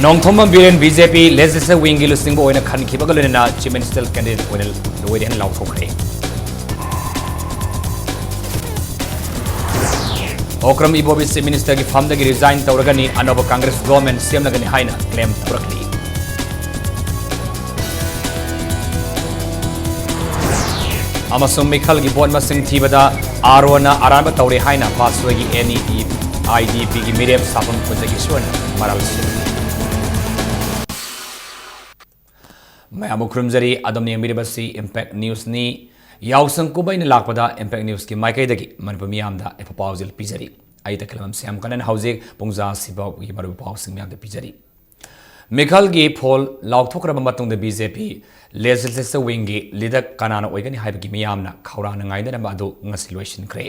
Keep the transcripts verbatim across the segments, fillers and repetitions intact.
Nongthombam Biren B J ꯄꯤ Legislature Wingꯒꯤ ꯂꯨꯆꯤꯡꯕ ꯑꯣꯏꯅ ꯈꯟꯈꯤꯕꯒ ꯂꯣꯏꯅꯅ Chief Minister candidate ꯑꯣꯏꯅ ꯂꯣꯏꯔꯦ ꯍꯥꯏꯅ ꯂꯥꯎꯊꯣꯛꯈ꯭ꯔꯦ꯫ ꯑꯣꯀ꯭ꯔꯝ ꯏꯕꯣꯕꯤ Chief Ministerꯒꯤ ꯐꯝꯗꯒꯤ resign ꯇꯧꯔꯒꯅꯤ, ꯑꯅꯧꯕ Congress government ꯁꯦꯝꯂꯒꯅꯤ ꯍꯥꯏꯅ claim ꯇꯧꯔꯛꯂꯤ꯫ ꯑꯃꯁꯨꯡ ꯃꯤꯈꯜꯒꯤ vote ꯃꯁꯤꯡ ꯊꯤꯕꯗ ꯑꯥꯔꯣꯅ ꯑꯔꯥꯟꯕ ꯇꯧꯔꯦ ꯍꯥꯏꯅ ꯄꯥꯠꯁꯣꯏꯒꯤ N E P I D Pꯒꯤ ꯃꯤꯔꯦꯞ ꯁꯥꯐꯝ ꯈꯨꯟꯖꯒꯤ ꯏꯁꯣꯔꯅ ꯃꯔꯥꯜ ꯁꯤꯜꯂꯤ꯫ ꯃꯌꯥꯝꯕꯨ ꯈꯨꯔꯨꯝꯖꯔꯤ꯫ ꯑꯗꯣꯝꯅ ꯌꯦꯡꯕꯤꯔꯤꯕꯁꯤ Impact Newsꯅꯤ꯫ ꯌꯥꯎꯁꯪ ꯀꯨꯝꯍꯩꯅ ꯂꯥꯛꯄꯗ Impact Newsꯀꯤ ꯃꯥꯏꯀꯩꯗꯒꯤ ꯃꯅꯤꯄꯨꯔ ꯃꯤꯌꯥꯝꯗ ꯑꯐꯕ ꯄꯥꯎꯖꯦꯜ ꯄꯤꯖꯔꯤ꯫ ꯑꯩ ꯇꯈꯦꯂꯝꯕꯝ ꯁ꯭ꯌꯥꯝ ꯀꯥꯟꯅꯟ ꯍꯧꯖꯤꯛ ꯄꯨꯡꯖꯥ ꯑꯁꯤꯐꯥꯎꯒꯤ ꯃꯔꯨꯑꯣꯏꯕ ꯄꯥꯎꯁꯤꯡ ꯃꯌꯥꯝꯗ ꯄꯤꯖꯔꯤ꯫ ꯃꯤꯈꯜꯒꯤ ꯐꯣꯜ ꯂꯥꯎꯊꯣꯛꯈ꯭ꯔꯕ ꯃꯇꯨꯡꯗ B J P Legislature Wingꯒꯤ leader ꯀꯅꯥꯅ ꯑꯣꯏꯒꯅꯤ ꯍꯥꯏꯕꯒꯤ ꯃꯤꯌꯥꯝꯅ ꯈꯧꯔꯥꯡꯅ ꯉꯥꯏꯅꯔꯝꯕ ꯑꯗꯨ ꯉꯁꯤ ꯂꯣꯏꯁꯤꯟꯈ꯭ꯔꯦ꯫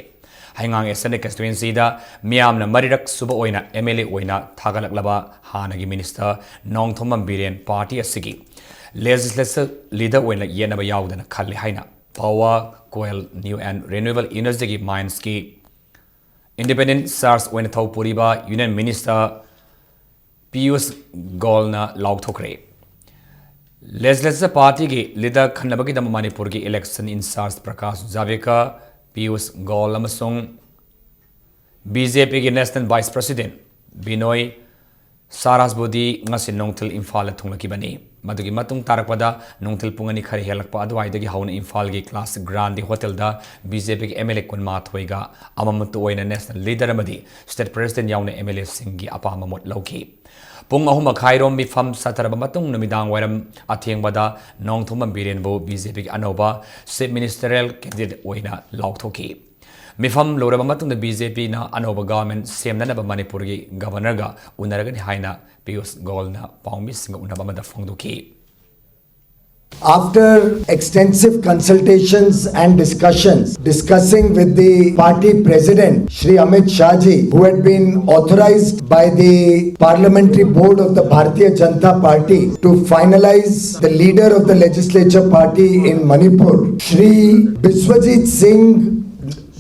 ꯍꯩꯉꯥꯡ Assembly Constituencyꯗ ꯃꯤꯌꯥꯝꯅ ꯃꯔꯤꯔꯛ ꯁꯨꯕ ꯑꯣꯏꯅ M L A ꯑꯣꯏꯅ ꯊꯥꯒꯠꯂꯛꯂꯕ ꯍꯥꯟꯅꯒꯤ Minister ꯅꯣꯡꯊꯣꯝꯕꯝ ꯕꯤꯔꯦꯟ party ꯑꯁꯤꯒꯤ Legislature leader ꯑꯣꯏꯅ ꯌꯦꯠꯅꯕ ꯌꯥꯎꯗꯅ ꯈꯜꯂꯤ ꯍꯥꯏꯅ Power Coal New and Renewable Energyꯒꯤ Minesꯀꯤ Independent Charge ꯑꯣꯏꯅ ꯊꯧ ꯄꯨꯔꯤꯕ Union Minister Piyush ꯒꯣꯜꯅ ꯂꯥꯎꯊꯣꯛꯈ꯭ꯔꯦ꯫ Legislature partyꯒꯤ leader ꯈꯟꯅꯕꯒꯤꯗꯃꯛ ꯃꯅꯤꯄꯨꯔꯒꯤ election in charge Prakash Javadekar, Piyush Goyal ꯑꯃꯁꯨꯡ B J Pꯒꯤ National Vice President ꯕꯤꯅꯣꯏ ꯁꯥꯔꯥꯁꯕꯨꯗꯤ ꯉꯁꯤ ꯅꯨꯡꯊꯤꯜ ꯏꯝꯐꯥꯜꯗ ꯊꯨꯡꯂꯈꯤꯕꯅꯤ꯫ ꯃꯗꯨꯒꯤ ꯃꯇꯨꯡ ꯇꯥꯔꯛꯄꯗ ꯅꯨꯡꯊꯤꯜ ꯄꯨꯡ ꯑꯅꯤ ꯈꯔ ꯍꯦꯜꯂꯛꯄ ꯑꯗꯨꯋꯥꯏꯗꯒꯤ ꯍꯧꯅ ꯏꯝꯐꯥꯜꯒꯤ Classic Grande Hotelꯗ B J Pꯒꯤ M L A ꯀꯨꯟꯃꯥꯊꯣꯏꯒ ꯑꯃꯃꯝꯇ ꯑꯣꯏꯅ national leader ꯑꯃꯗꯤ state president ꯌꯥꯎꯅ M L Aꯁꯤꯡꯒꯤ ꯑꯄꯥꯝꯕ ꯃꯣꯠ ꯂꯧꯈꯤ꯫ ꯄꯨꯡ ꯑꯍꯨꯝ ꯃꯈꯥꯏꯔꯣꯝ ꯃꯤꯐꯝ ꯆꯠꯊꯔꯕ ꯃꯇꯨꯡ ꯅꯨꯃꯤꯗꯥꯡ ꯋꯥꯏꯔꯝ ꯑꯊꯦꯡꯕꯗ ꯅꯣꯡꯊꯣꯝꯕꯝ ꯕꯤꯔꯦꯟꯕꯨ B J Pꯒꯤ ꯑꯅꯧꯕ Chief Ministerial candidate ꯑꯣꯏꯅ ꯂꯥꯎꯊꯣꯛꯈꯤ꯫ ꯃꯤꯐꯝ ꯂꯣꯏꯔꯕ ꯃꯇꯨꯡꯗ B J Pꯅ ꯑꯅꯧꯕ government ꯁꯦꯝꯅꯅꯕ ꯃꯅꯤꯄꯨꯔꯒꯤ Governorꯒ ꯎꯅꯔꯒꯅꯤ ꯍꯥꯏꯅ ꯄꯤꯌꯨꯁ ꯒꯣꯜꯅ ꯄꯥꯎꯃꯤꯁꯤꯡꯒ ꯎꯅꯕ ꯑꯃꯗ ꯐꯣꯡꯗꯣꯛꯈꯤ꯫ After extensive consultations and discussions, discussing with the party president, Shri Amit Shah ji, who had been authorized by the Parliamentary Board of the Bharatiya Janata Party to finalize the leader of the legislature party in Manipur, Shri Biswajit Singh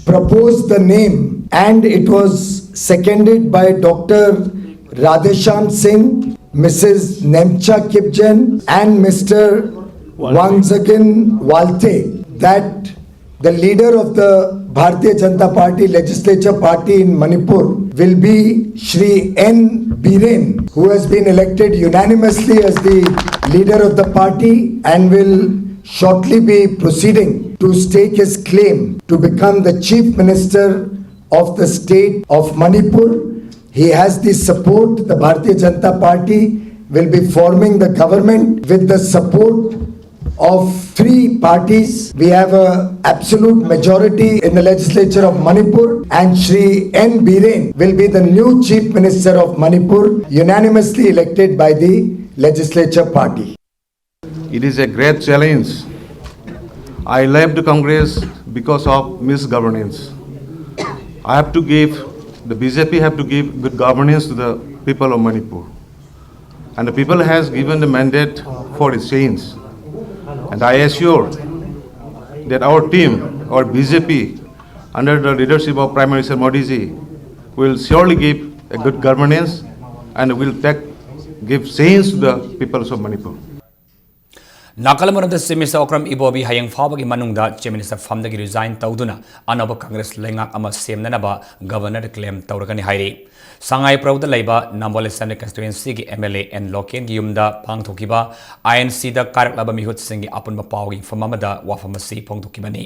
proposed the name, and it was seconded by Doctor Radheshyam Singh. Missus Nemcha Kipgen and Mister Wangzakin Walte that the leader of the Bharatiya Janata Party legislature party in Manipur will be Shri N Biren, who has been elected unanimously as the leader of the party and will shortly be proceeding to stake his claim to become the chief minister of the state of Manipur. He has the support. The Bharatiya Janata Party will be forming the government with the support of three parties. We have a absolute majority in the legislature of Manipur, and Shri N Biren will be the new chief minister of Manipur, unanimously elected by the legislature party. It is a great challenge. I left Congress because of misgovernance. I have to give, the B J P have to give good governance to the people of Manipur. And the people has given the mandate for a change. And I assure that our team, our B J P, under the leadership of Prime Minister Modi ji, will surely give a good governance and will take, give change to the peoples of Manipur. ꯅꯥꯀꯜ ꯑꯃꯔꯣꯝꯗ Chief Minister Okram ꯏꯕꯣꯕꯤ ꯍꯌꯦꯡ ꯐꯥꯎꯕꯒꯤ ꯃꯅꯨꯡꯗ Chief Minister ꯐꯝꯗꯒꯤ resign ꯇꯧꯗꯨꯅ ꯑꯅꯧꯕ Congress ꯂꯩꯉꯥꯛ ꯑꯃ ꯁꯦꯝꯅꯅꯕ Governor ꯗ claim ꯇꯧꯔꯒꯅꯤ ꯍꯥꯏꯔꯤ꯫ ꯁꯉꯥꯏꯄ꯭ꯔꯧꯗ ꯂꯩꯕ ꯅꯝꯕꯣꯜ Assembly Constituency ꯒꯤ M L A N ꯂꯣꯀꯦꯟꯒꯤ ꯌꯨꯝꯗ ꯄꯥꯡꯊꯣꯛꯈꯤꯕ I N C ꯗ ꯀꯥꯔꯛꯂꯕ ꯃꯤꯍꯨꯠꯁꯤꯡꯒꯤ ꯑꯄꯨꯟꯕ ꯄꯥꯎꯒꯤ ꯃꯤꯐꯝ ꯑꯃꯗ ꯋꯥꯐꯝ ꯑꯁꯤ ꯐꯣꯡꯗꯣꯛꯈꯤꯕꯅꯤ꯫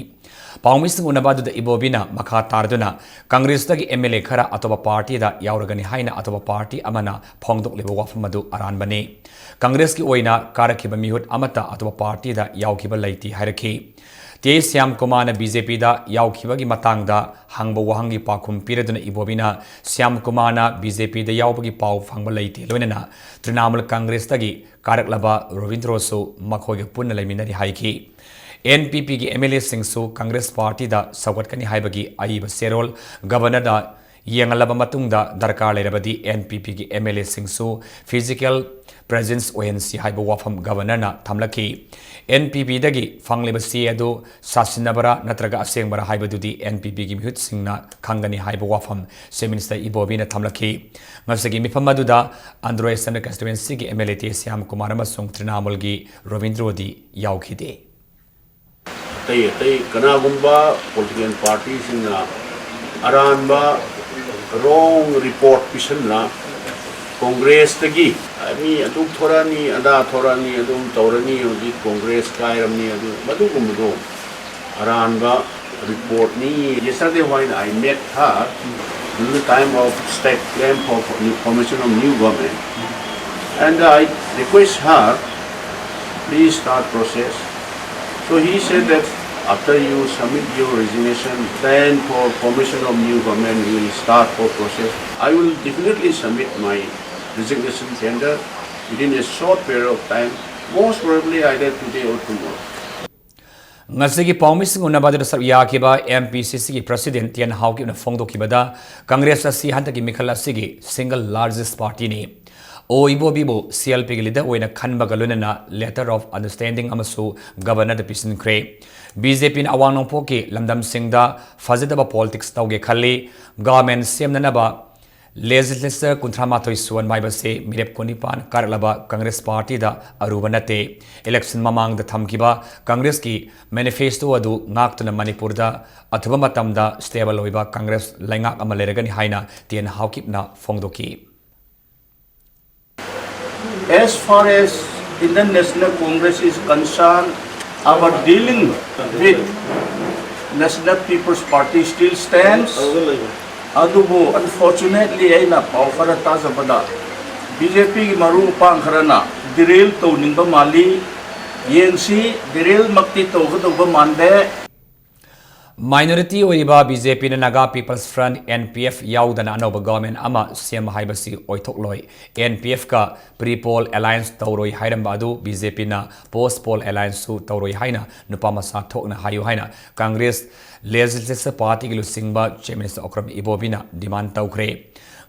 ꯄꯥꯎꯃꯤꯁꯤꯡ ꯎꯅꯕ ꯑꯗꯨꯗ ꯏꯕꯣꯕꯤꯅ ꯃꯈꯥ ꯇꯥꯔꯗꯨꯅ Congress ꯇꯒꯤ M L A ꯈꯔ ꯑꯇꯣꯞꯄ party ꯗ ꯌꯥꯎꯔꯒꯅꯤ ꯍꯥꯏꯅ ꯑꯇꯣꯞꯄ party ꯑꯃꯅ ꯐꯣꯡꯗꯣꯛꯂꯤꯕ ꯋꯥꯐꯝ ꯑꯗꯨ ꯑꯔꯥꯟꯕꯅꯤ꯫ Congress ꯀꯤ ꯑꯣꯏꯅ ꯀꯥꯔꯛꯈꯤꯕ ꯃꯤꯍꯨꯠ ꯑꯃꯠꯇ ꯑꯇꯣꯞꯄ party ꯗ ꯌꯥꯎꯈꯤꯕ ꯂꯩꯇꯦ ꯍꯥꯏꯔꯛꯈꯤ꯫ ꯇꯤ ꯑꯩꯆ ꯁ꯭ꯌꯥꯝꯀꯨꯃꯥꯔꯅ B J P ꯗ ꯌꯥꯎꯈꯤꯕꯒꯤ ꯃꯇꯥꯡꯗ ꯍꯪꯕ ꯋꯥꯍꯪꯒꯤ ꯄꯥꯎꯈꯨꯝ ꯄꯤꯔꯗꯨꯅ ꯏꯕꯣꯕꯤꯅ ꯁ꯭ꯌꯥꯝꯀꯨꯃꯥꯔꯅ B J P ꯗ ꯌꯥꯎꯕꯒꯤ ꯄꯥꯎ ꯐꯪꯕ ꯂꯩꯇꯦ, ꯂꯣꯏꯅꯅ ꯇ꯭ꯔꯤꯅꯥꯃꯨꯜ Congress ꯇꯒꯤ ꯀꯥꯔꯛꯂꯕ ꯔꯣꯕꯤꯟꯗ꯭ꯔꯣꯁꯨ ꯃꯈꯣꯏꯒ ꯄꯨꯟꯅ ꯂꯩꯃꯤꯟꯅꯔꯤ ꯍꯥꯏꯈꯤ꯫ N P P ꯒꯤ M L A ꯁꯤꯡꯁꯨ Congress party ꯗ ꯁꯧꯒꯠꯀꯅꯤ ꯍꯥꯏꯕꯒꯤ ꯑꯏꯕ ꯆꯦꯔꯣꯜ Governor ꯗ ꯌꯦꯡꯍꯜꯂꯕ ꯃꯇꯨꯡꯗ ꯗꯔꯀꯥꯔ ꯂꯩꯔꯕꯗꯤ NPPꯒꯤ MLAꯁꯤꯡꯁꯨ physical presence ꯑꯣꯏꯍꯟꯁꯤ ꯍꯥꯏꯕ ꯋꯥꯐꯝ Governorꯅ ꯊꯝꯂꯛꯈꯤ꯫ NPPꯗꯒꯤ ꯐꯪꯂꯤꯕ ꯆꯦ ꯑꯗꯨ ꯁꯥꯁꯤꯟꯅꯕꯔꯥ ꯅꯠꯇ꯭ꯔꯒ ꯑꯁꯦꯡꯕꯔꯥ ꯍꯥꯏꯕꯗꯨꯗꯤ NPPꯒꯤ ꯃꯤꯍꯨꯠꯁꯤꯡꯅ ꯈꯪꯒꯅꯤ ꯍꯥꯏꯕ ꯋꯥꯐꯝ Chief Minister ꯏꯕꯣꯕꯤꯅ ꯊꯝꯂꯛꯈꯤ꯫ ꯉꯁꯤꯒꯤ ꯃꯤꯐꯝ ꯑꯗꯨꯗ Andro Eastern Constituencyꯒꯤ MLA ꯇꯦ ꯁ꯭ꯌꯥꯝ ꯀꯨꯃꯥꯔ ꯑꯃꯁꯨꯡ ꯇ꯭ꯔꯤꯅꯥꯃꯨꯜꯒꯤ ꯔꯣꯕꯤꯟꯗ꯭ꯔꯣꯗꯤ ꯌꯥꯎꯈꯤꯗꯦ꯫ ꯑꯇꯩ ꯑꯇꯩ ꯀꯅꯥꯒꯨꯝꯕ political partyꯁꯤꯡꯅ ꯑꯔꯥꯟꯕ wrong report ꯄꯤꯁꯟꯅ ꯀꯣꯡꯒ꯭ꯔꯦꯁꯇꯒꯤ ꯃꯤ ꯑꯗꯨ ꯊꯣꯔꯛꯑꯅꯤ, ꯑꯗꯥ ꯊꯣꯔꯛꯑꯅꯤ, ꯑꯗꯨꯝ ꯇꯧꯔꯅꯤ, ꯍꯧꯖꯤꯛ ꯀꯣꯡꯒ꯭ꯔꯦꯁ ꯀꯥꯏꯔꯝꯅꯤ, ꯑꯗꯨ ꯃꯗꯨꯒꯨꯝꯕꯗꯣ ꯑꯔꯥꯟꯕ reportꯅꯤ꯫ Yesterday when I met her during the time of state claim for formation of new government, and I request her, please start process. So he said that after you submit your resignation, then for formation of new government, we will start for process. I will definitely submit my resignation tender within a short period of time, most probably either today or tomorrow. ꯉꯁꯤꯒꯤ ꯄꯥꯎꯃꯤꯁꯤꯡ ꯎꯅꯕ ꯑꯗꯨꯗ ꯁꯔꯨꯛ ꯌꯥꯈꯤꯕ MPCCꯒꯤ President ten ꯍꯥꯎꯀꯤꯞꯅ ꯐꯣꯡꯗꯣꯛꯈꯤꯕꯗ Congress ꯑꯁꯤ ꯍꯟꯗꯛꯀꯤ ꯃꯤꯈꯜ ꯑꯁꯤꯒꯤ single largest partyꯅꯤ꯫ ꯑꯣ ꯏꯕꯣꯕꯤꯕꯨ CLPꯒꯤ leader ꯑꯣꯏꯅ ꯈꯟꯕꯒ ꯂꯣꯏꯅꯅ letter of understanding ꯑꯃꯁꯨ Governorꯗ ꯄꯤꯁꯤꯟꯈ꯭ꯔꯦ꯫ BJPꯅ ꯑꯋꯥꯡ ꯅꯣꯡꯄꯣꯛꯀꯤ ꯂꯝꯗꯝꯁꯤꯡꯗ ꯐꯖꯗꯕ politics ꯇꯧꯒꯦ ꯈꯜꯂꯤ꯫ Government ꯁꯦꯝꯅꯅꯕ Legislature ꯀꯨꯟꯊ꯭ꯔꯥ ꯃꯥꯊꯣꯏ ꯁꯨꯍꯟꯕ ꯍꯥꯏꯕꯁꯤ ꯃꯤꯔꯦꯞ ꯀꯨꯟꯅꯤꯄꯥꯟ ꯀꯥꯔꯛꯂꯕ Congress partyꯗ ꯑꯔꯨꯕ ꯅꯠꯇꯦ꯫ Election ꯃꯃꯥꯡꯗ ꯊꯝꯈꯤꯕ Congressꯀꯤ manifesto ꯑꯗꯨ ꯉꯥꯛꯇꯨꯅ ꯃꯅꯤꯄꯨꯔꯗ ꯑꯊꯨꯕ ꯃꯇꯝꯗ stable ꯑꯣꯏꯕ Congress ꯂꯩꯉꯥꯛ ꯑꯃ ꯂꯩꯔꯒꯅꯤ ꯍꯥꯏꯅ ꯇꯦꯟ ꯍꯥꯎꯀꯤꯞꯅ ꯐꯣꯡꯗꯣꯛꯈꯤ꯫ As far as Indian National Congress is concerned, our dealing with National People's Party still stands. ꯑꯗꯨꯕꯨ unfortunately ꯑꯩꯅ ꯄꯥꯎ ꯈꯔ ꯇꯥꯖꯕꯗ BJPꯒꯤ ꯃꯔꯨꯞ ꯃꯄꯥꯡ ꯈꯔꯅ derail ꯇꯧꯅꯤꯡꯕ ꯃꯥꯜꯂꯤ꯫ ꯌꯦꯡꯁꯤ, derailꯃꯛꯇꯤ ꯇꯧꯒꯗꯧꯕ ꯃꯥꯟꯗꯦ꯫ Minority ꯑꯣꯏꯔꯤꯕ BJPꯅ Naga People's Front, NPF, ꯌꯥꯎꯗꯅ ꯑꯅꯧꯕ government ꯑꯃ ꯁꯦꯝꯕ ꯍꯥꯏꯕꯁꯤ ꯑꯣꯏꯊꯣꯛꯂꯣꯏ꯫ NPFꯀ pre poll alliance ꯇꯧꯔꯣꯏ ꯍꯥꯏꯔꯝꯕ ꯑꯗꯨ BJPꯅ post poll allianceꯁꯨ ꯇꯧꯔꯣꯏ ꯍꯥꯏꯅ ꯅꯨꯄꯥ ꯃꯆꯥ ꯊꯣꯛꯅ ꯍꯥꯏꯌꯨ ꯍꯥꯏꯅ Congress ꯂꯦꯖꯤꯁꯂꯦꯆꯔ ꯄꯥꯔꯇꯤꯒꯤ ꯂꯨꯆꯤꯡꯕ ꯆꯤꯐ ꯃꯤꯅꯤꯁꯇꯔ ꯑꯣꯀ꯭ꯔꯝ ꯏꯕꯣꯕꯤꯅ ꯗꯤꯃꯥꯟ ꯇꯧꯈ꯭ꯔꯦ꯫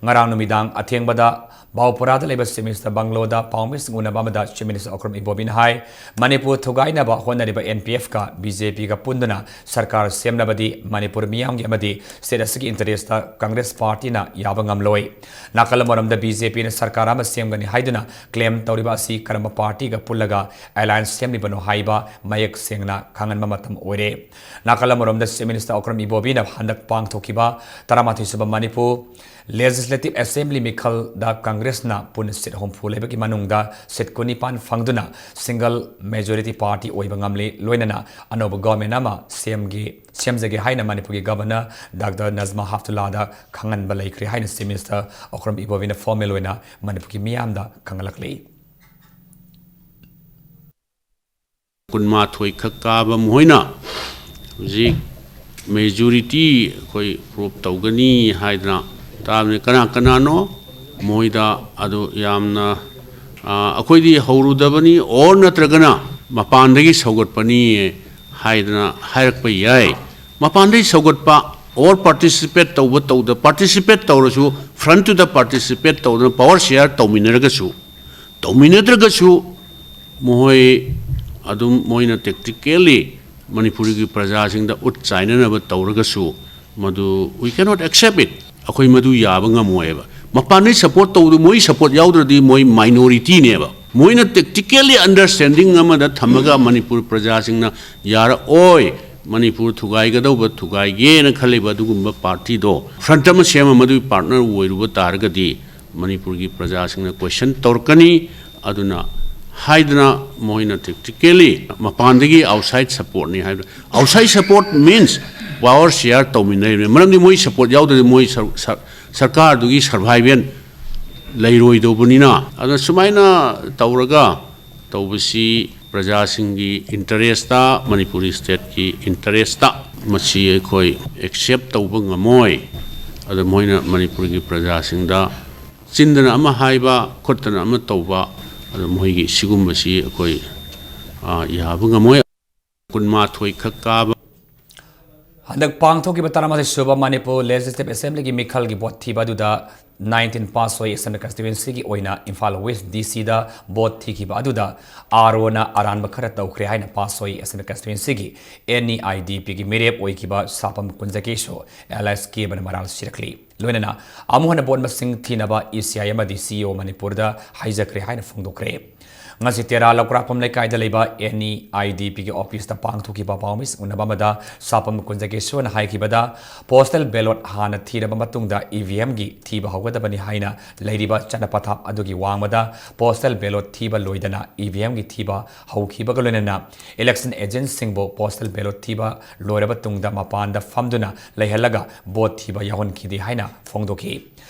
ꯉꯔꯥꯡ ꯅꯨꯃꯤꯗꯥꯡ ꯑꯊꯦꯡꯕꯗ ꯕꯥꯎꯄꯨꯔꯥꯗ ꯂꯩꯕ ꯆꯤꯐ ꯃꯤꯅꯤꯁꯇꯔ ꯕꯪꯒ꯭ꯂꯣꯗ ꯄꯥꯎꯃꯤꯁꯤꯡ ꯎꯅꯕ ꯑꯃꯗ ꯆꯤꯐ ꯃꯤꯅꯤꯁꯇꯔ ꯑꯣꯀ꯭ꯔꯝ ꯏꯕꯣꯕꯤꯅ ꯍꯥꯏ, ꯃꯅꯤꯄꯨꯔ ꯊꯨꯒꯥꯏꯅꯕ ꯍꯣꯠꯅꯔꯤꯕ ꯑꯦꯟ ꯄꯤ ꯑꯦꯐꯀ ꯕꯤ ꯖꯦ ꯄꯤꯒ ꯄꯨꯟꯗꯨꯅ ꯁꯔꯀꯥꯔ ꯁꯦꯝꯂꯕꯗꯤ ꯃꯅꯤꯄꯨꯔ ꯃꯤꯌꯥꯝꯒꯤ ꯑꯃꯗꯤ ꯁ꯭ꯇꯦꯠ ꯑꯁꯤꯒꯤ ꯏꯟꯇꯔꯦꯁꯇ ꯀꯪꯒ꯭ꯔꯦꯁ ꯄꯥꯔꯇꯤꯅ ꯌꯥꯕ ꯉꯝꯂꯣꯏ꯫ ꯅꯥꯀꯜ ꯑꯃꯔꯣꯝꯗ ꯕꯤ ꯖꯦ ꯄꯤꯅ ꯁꯔꯀꯥꯔ ꯑꯃ ꯁꯦꯝꯒꯅꯤ ꯍꯥꯏꯗꯨꯅ ꯀ꯭ꯂꯦꯝ ꯇꯧꯔꯤꯕ ꯑꯁꯤ ꯀꯔꯝꯕ ꯄꯥꯔꯇꯤꯒ ꯄꯨꯜꯂꯒ ꯑꯦꯂꯥꯏꯟꯁ ꯁꯦꯝꯂꯤꯕꯅꯣ ꯍꯥꯏꯕ ꯃꯌꯦꯛ ꯁꯦꯡꯅ ꯈꯪꯍꯟꯕ ꯃꯇꯝ ꯑꯣꯏꯔꯦ꯫ ꯅꯥꯀꯜ ꯑꯃꯔꯣꯝꯗ ꯆꯤꯐ ꯃꯤꯅꯤꯁꯇꯔ ꯑꯣꯀ꯭ꯔꯝ ꯏꯕꯣꯕꯤꯅ ꯍꯟꯗꯛ ꯄꯥꯡꯊꯣꯛꯈꯤꯕ ꯇꯔꯥꯃꯥꯊꯣꯏ ꯁꯨꯕ ꯃꯅꯤꯄꯨꯔ ꯂꯦꯖꯤꯁꯂꯦꯇꯤꯚ ꯑꯦꯁꯦꯝꯕ꯭ꯂꯤ ꯃꯤꯈꯜꯗ ꯀꯪꯒ꯭ꯔꯦꯁꯅ ꯄꯨꯟꯅ ꯁꯤꯠ ꯍꯨꯝꯐꯨ ꯂꯩꯕꯒꯤ ꯃꯅꯨꯡꯗ ꯁꯤꯠ ꯀꯨꯟꯅꯤꯄꯥꯟ ꯐꯪꯗꯨꯅ ꯁꯤꯡꯒꯜ ꯃꯦꯖꯣꯔꯤꯇꯤ ꯄꯥꯔꯇꯤ ꯑꯣꯏꯕ ꯉꯝꯂꯤ꯫ ꯂꯣꯏꯅꯅ ꯑꯅꯧꯕ ꯒꯚꯔꯟꯃꯦꯟꯠ ꯑꯃ ꯁꯦꯝꯒꯦ, ꯁꯦꯝꯖꯒꯦ ꯍꯥꯏꯅ ꯃꯅꯤꯄꯨꯔꯒꯤ ꯒꯚꯔꯅꯔ ꯗꯥꯛꯇꯔ ꯅꯖꯃꯥ ꯍꯦꯞꯇꯨꯜꯂꯥꯗ ꯈꯪꯍꯟꯕ ꯂꯩꯈ꯭ꯔꯦ ꯍꯥꯏꯅ ꯆꯤꯐ ꯃꯤꯅꯤꯁꯇꯔ ꯑꯣꯀ꯭ꯔꯝ ꯏꯕꯣꯕꯤꯅ ꯐꯣꯔꯃꯦꯜ ꯑꯣꯏꯅ ꯃꯅꯤꯄꯨꯔꯒꯤ ꯃꯤꯌꯥꯝꯗ ꯈꯪꯍꯜꯂꯛꯂꯤ꯫ ꯀꯨꯟꯃꯥꯊꯣꯏ ꯈꯛ ꯀꯥꯕ ꯃꯈꯣꯏꯅ ꯍꯧꯖꯤꯛ ꯃꯦꯖꯣꯔꯤꯇꯤ ꯑꯩꯈꯣꯏ ꯄ꯭ꯔꯨꯞ ꯇꯧꯒꯅꯤ ꯍꯥꯏꯗꯅ ꯇꯥꯕꯅꯤ꯫ ꯀꯅꯥ ꯀꯅꯥꯅꯣ ꯃꯣꯏꯗ ꯑꯗꯨ ꯌꯥꯝꯅ, ꯑ, ꯑꯩꯈꯣꯏꯗꯤ ꯍꯧꯔꯨꯗꯕꯅꯤ, ꯑꯣꯔ ꯅꯠꯇ꯭ꯔꯒꯅ ꯃꯄꯥꯟꯗꯒꯤ ꯁꯧꯒꯠꯄꯅꯤ ꯍꯥꯏꯗꯅ ꯍꯥꯏꯔꯛꯄ ꯌꯥꯏ꯫ ꯃꯄꯥꯟꯗꯒꯤ ꯁꯧꯒꯠꯄ ꯑꯣꯔ ꯄꯥꯔꯇꯤꯁꯤꯄꯦꯠ ꯇꯧꯕ ꯇꯧꯗ, ꯄꯥꯔꯇꯤꯁꯤꯄꯦꯠ ꯇꯧꯔꯁꯨ ꯐ꯭ꯔꯟꯠꯇꯨꯗ ꯄꯥꯔꯇꯤꯁꯤꯄꯦꯠ ꯇꯧꯗꯅ ꯄꯥꯋꯔ ꯁꯤꯌꯥꯔ ꯇꯧꯃꯤꯟꯅꯔꯒꯁꯨ, ꯇꯧꯃꯤꯟꯅꯗ꯭ꯔꯒꯁꯨ ꯃꯈꯣꯏ ꯑꯗꯨꯝ ꯃꯣꯏꯅ ꯇꯦꯛꯇꯤꯀꯦꯜꯂꯤ ꯃꯅꯤꯄꯨꯔꯒꯤ ꯄ꯭ꯔꯖꯥꯁꯤꯡꯗ ꯎꯠ ꯆꯥꯏꯅꯅꯕ ꯇꯧꯔꯒꯁꯨ ꯃꯗꯨ we cannot accept it꯫ ꯑꯩꯈꯣꯏ ꯃꯗꯨ ꯌꯥꯕ ꯉꯝꯃꯣꯏꯕ꯫ ꯃꯄꯥꯟꯗꯩ ꯁꯄꯣꯔꯠ ꯇꯧꯕꯗꯨ ꯃꯣꯏ ꯁꯄꯣꯔꯠ ꯌꯥꯎꯗ꯭ꯔꯗꯤ ꯃꯣꯏ ꯃꯥꯏꯅꯣꯔꯤꯇꯤꯅꯦꯕ꯫ ꯃꯣꯏꯅ ꯇꯦꯛꯇꯤꯀꯦꯜꯂꯤ ꯑꯟꯗꯔꯁ꯭ꯇꯦꯟꯗꯤꯡ ꯑꯃꯗ ꯊꯝꯃꯒ ꯃꯅꯤꯄꯨꯔ ꯄ꯭ꯔꯖꯥꯁꯤꯡꯅ ꯌꯥꯔꯛꯑꯣꯏ, ꯃꯅꯤꯄꯨꯔ ꯊꯨꯒꯥꯏꯒꯗꯧꯕ, ꯊꯨꯒꯥꯏꯒꯦꯅ ꯈꯜꯂꯤꯕ ꯑꯗꯨꯒꯨꯝꯕ ꯄꯥꯔꯇꯤꯗꯣ ꯐ꯭ꯔꯟꯠ ꯑꯃ ꯁꯦꯝꯃ ꯃꯗꯨꯒꯤ ꯄꯥꯔꯠꯅꯔ ꯑꯣꯏꯔꯨꯕ ꯇꯥꯔꯒꯗꯤ ꯃꯅꯤꯄꯨꯔꯒꯤ ꯄ꯭ꯔꯖꯥꯁꯤꯡꯅ ꯀꯣꯏꯁꯟ ꯇꯧꯔꯛꯀꯅꯤ꯫ ꯑꯗꯨꯅ ꯍꯥꯏꯗꯅ ꯃꯣꯏꯅ ꯇꯦꯛꯇꯤꯀꯦꯜꯂꯤ ꯃꯄꯥꯟꯗꯒꯤ ꯑꯥꯎꯠꯁꯥꯏꯠ ꯁꯄꯣꯔꯠꯅꯤ ꯍꯥꯏꯕ꯫ Outside support means power share ꯇꯧꯃꯤꯟꯅꯔꯤꯕꯅꯤ꯫ ꯃꯔꯝꯗꯤ ꯃꯣꯏ ꯁꯄꯣꯔꯠ ꯌꯥꯎꯗ꯭ꯔꯗꯤ ꯃꯣꯏ ꯁꯔ-, ꯁꯔ-, ꯁꯔꯀꯥꯔꯗꯨꯒꯤ ꯁꯔꯚꯥꯏꯚꯦꯜ ꯂꯩꯔꯣꯏꯗꯧꯕꯅꯤꯅ꯫ ꯑꯗꯨꯅ ꯁꯨꯃꯥꯏꯅ ꯇꯧꯔꯒ ꯇꯧꯕꯁꯤ ꯄ꯭ꯔꯖꯥꯁꯤꯡꯒꯤ ꯏꯟꯇꯔꯦꯁꯇ, ꯃꯅꯤꯄꯨꯔꯤ ꯁ꯭ꯇꯦꯠꯀꯤ ꯏꯟꯇꯔꯦꯁꯇ ꯃꯁꯤ ꯑꯩꯈꯣꯏ ꯑꯦꯛꯁꯦꯞ ꯇꯧꯕ ꯉꯝꯃꯣꯏ꯫ ꯑꯗ ꯃꯣꯏꯅ ꯃꯅꯤꯄꯨꯔꯒꯤ ꯄ꯭ꯔꯖꯥꯁꯤꯡꯗ ꯆꯤꯟꯗꯅ ꯑꯃ ꯍꯥꯏꯕ, ꯈꯨꯠꯇꯅ ꯑꯃ ꯇꯧꯕ, ꯑꯗ ꯃꯣꯏꯒꯤ ꯁꯤꯒꯨꯝꯕꯁꯤ ꯑꯩꯈꯣꯏ, ꯑ, ꯌꯥꯕ ꯉꯝꯃꯣꯏ꯫ ꯀꯨꯟꯃꯥꯊꯣꯏ ꯈꯛ ꯀꯥꯕ꯫ ꯍꯟꯗꯛ ꯄꯥꯡꯊꯣꯛꯈꯤꯕ ꯇꯔꯥꯃꯥꯊꯣꯏ ꯁꯨꯕ ꯃꯅꯤꯄꯨꯔ Legislative Assemblyꯒꯤ ꯃꯤꯈꯜꯒꯤ ꯚꯣꯠ ꯊꯤꯕ ꯑꯗꯨꯗ ꯅꯥꯏꯟꯇꯤꯟ ꯄꯥꯁꯣꯏ Assembly Constituencyꯒꯤ ꯑꯣꯏꯅ ꯏꯝꯐꯥꯜ West DCꯗ ꯚꯣꯠ ꯊꯤꯈꯤꯕ ꯑꯗꯨꯗ ROꯅ ꯑꯔꯥꯟꯕ ꯈꯔ ꯇꯧꯈ꯭ꯔꯦ ꯍꯥꯏꯅ ꯄꯥꯁꯣꯏ Assembly Constituencyꯒꯤ NEIDPꯒꯤ ꯃꯤꯔꯦꯞ ꯑꯣꯏꯈꯤꯕ ꯁꯥꯄꯝ ꯀꯨꯟꯖꯀꯦꯁꯣ alias ꯀꯦꯕꯅ ꯃꯔꯥꯜ ꯁꯤꯔꯛꯂꯤ꯫ ꯂꯣꯏꯅꯅ ꯑꯃꯨꯛ ꯍꯟꯅ ꯚꯣꯠ ꯃꯁꯤꯡ ꯊꯤꯅꯕ ECI ꯑꯃꯗꯤ CEO ꯃꯅꯤꯄꯨꯔꯗ ꯍꯥꯏꯖꯈ꯭ꯔꯦ ꯍꯥꯏꯅ ꯐꯣꯡꯗꯣꯛꯈ꯭ꯔꯦ꯫ ꯉꯁꯤ ꯇꯦꯔꯥ ꯂꯧꯀ꯭ꯔꯥꯛꯄꯝ ꯂꯩꯀꯥꯏꯗ ꯂꯩꯕ NEIDPꯒꯤ officeꯇ ꯄꯥꯡꯊꯣꯛꯈꯤꯕ ꯄꯥꯎꯃꯤꯁꯤꯡ ꯎꯅꯕ ꯑꯃꯗ ꯁꯥꯄꯝ ꯀꯨꯟꯖꯀꯦꯁꯣꯔꯅ ꯍꯥꯏꯈꯤꯕꯗ, postal ballot ꯍꯥꯟꯅ ꯊꯤꯔꯕ ꯃꯇꯨꯡꯗ EVMꯒꯤ ꯊꯤꯕ ꯍꯧꯒꯗꯕꯅꯤ ꯍꯥꯏꯅ ꯂꯩꯔꯤꯕ ꯆꯠꯅ ꯄꯊꯥꯞ ꯑꯗꯨꯒꯤ ꯋꯥꯡꯃꯗ postal ballot ꯊꯤꯕ ꯂꯣꯏꯗꯅ EVMꯒꯤ ꯊꯤꯕ ꯍꯧꯈꯤꯕꯒ ꯂꯣꯏꯅꯅ election agentꯁꯤꯡꯕꯨ postal ballot ꯊꯤꯕ ꯂꯣꯏꯔꯕ ꯇꯨꯡꯗ ꯃꯄꯥꯟꯗ ꯐꯝꯗꯨꯅ ꯂꯩꯍꯜꯂꯒ ꯚꯣꯠ ꯊꯤꯕ ꯌꯥꯎꯍꯟꯈꯤꯗꯦ ꯍꯥꯏꯅ ꯐꯣꯡꯗꯣꯛꯈꯤ꯫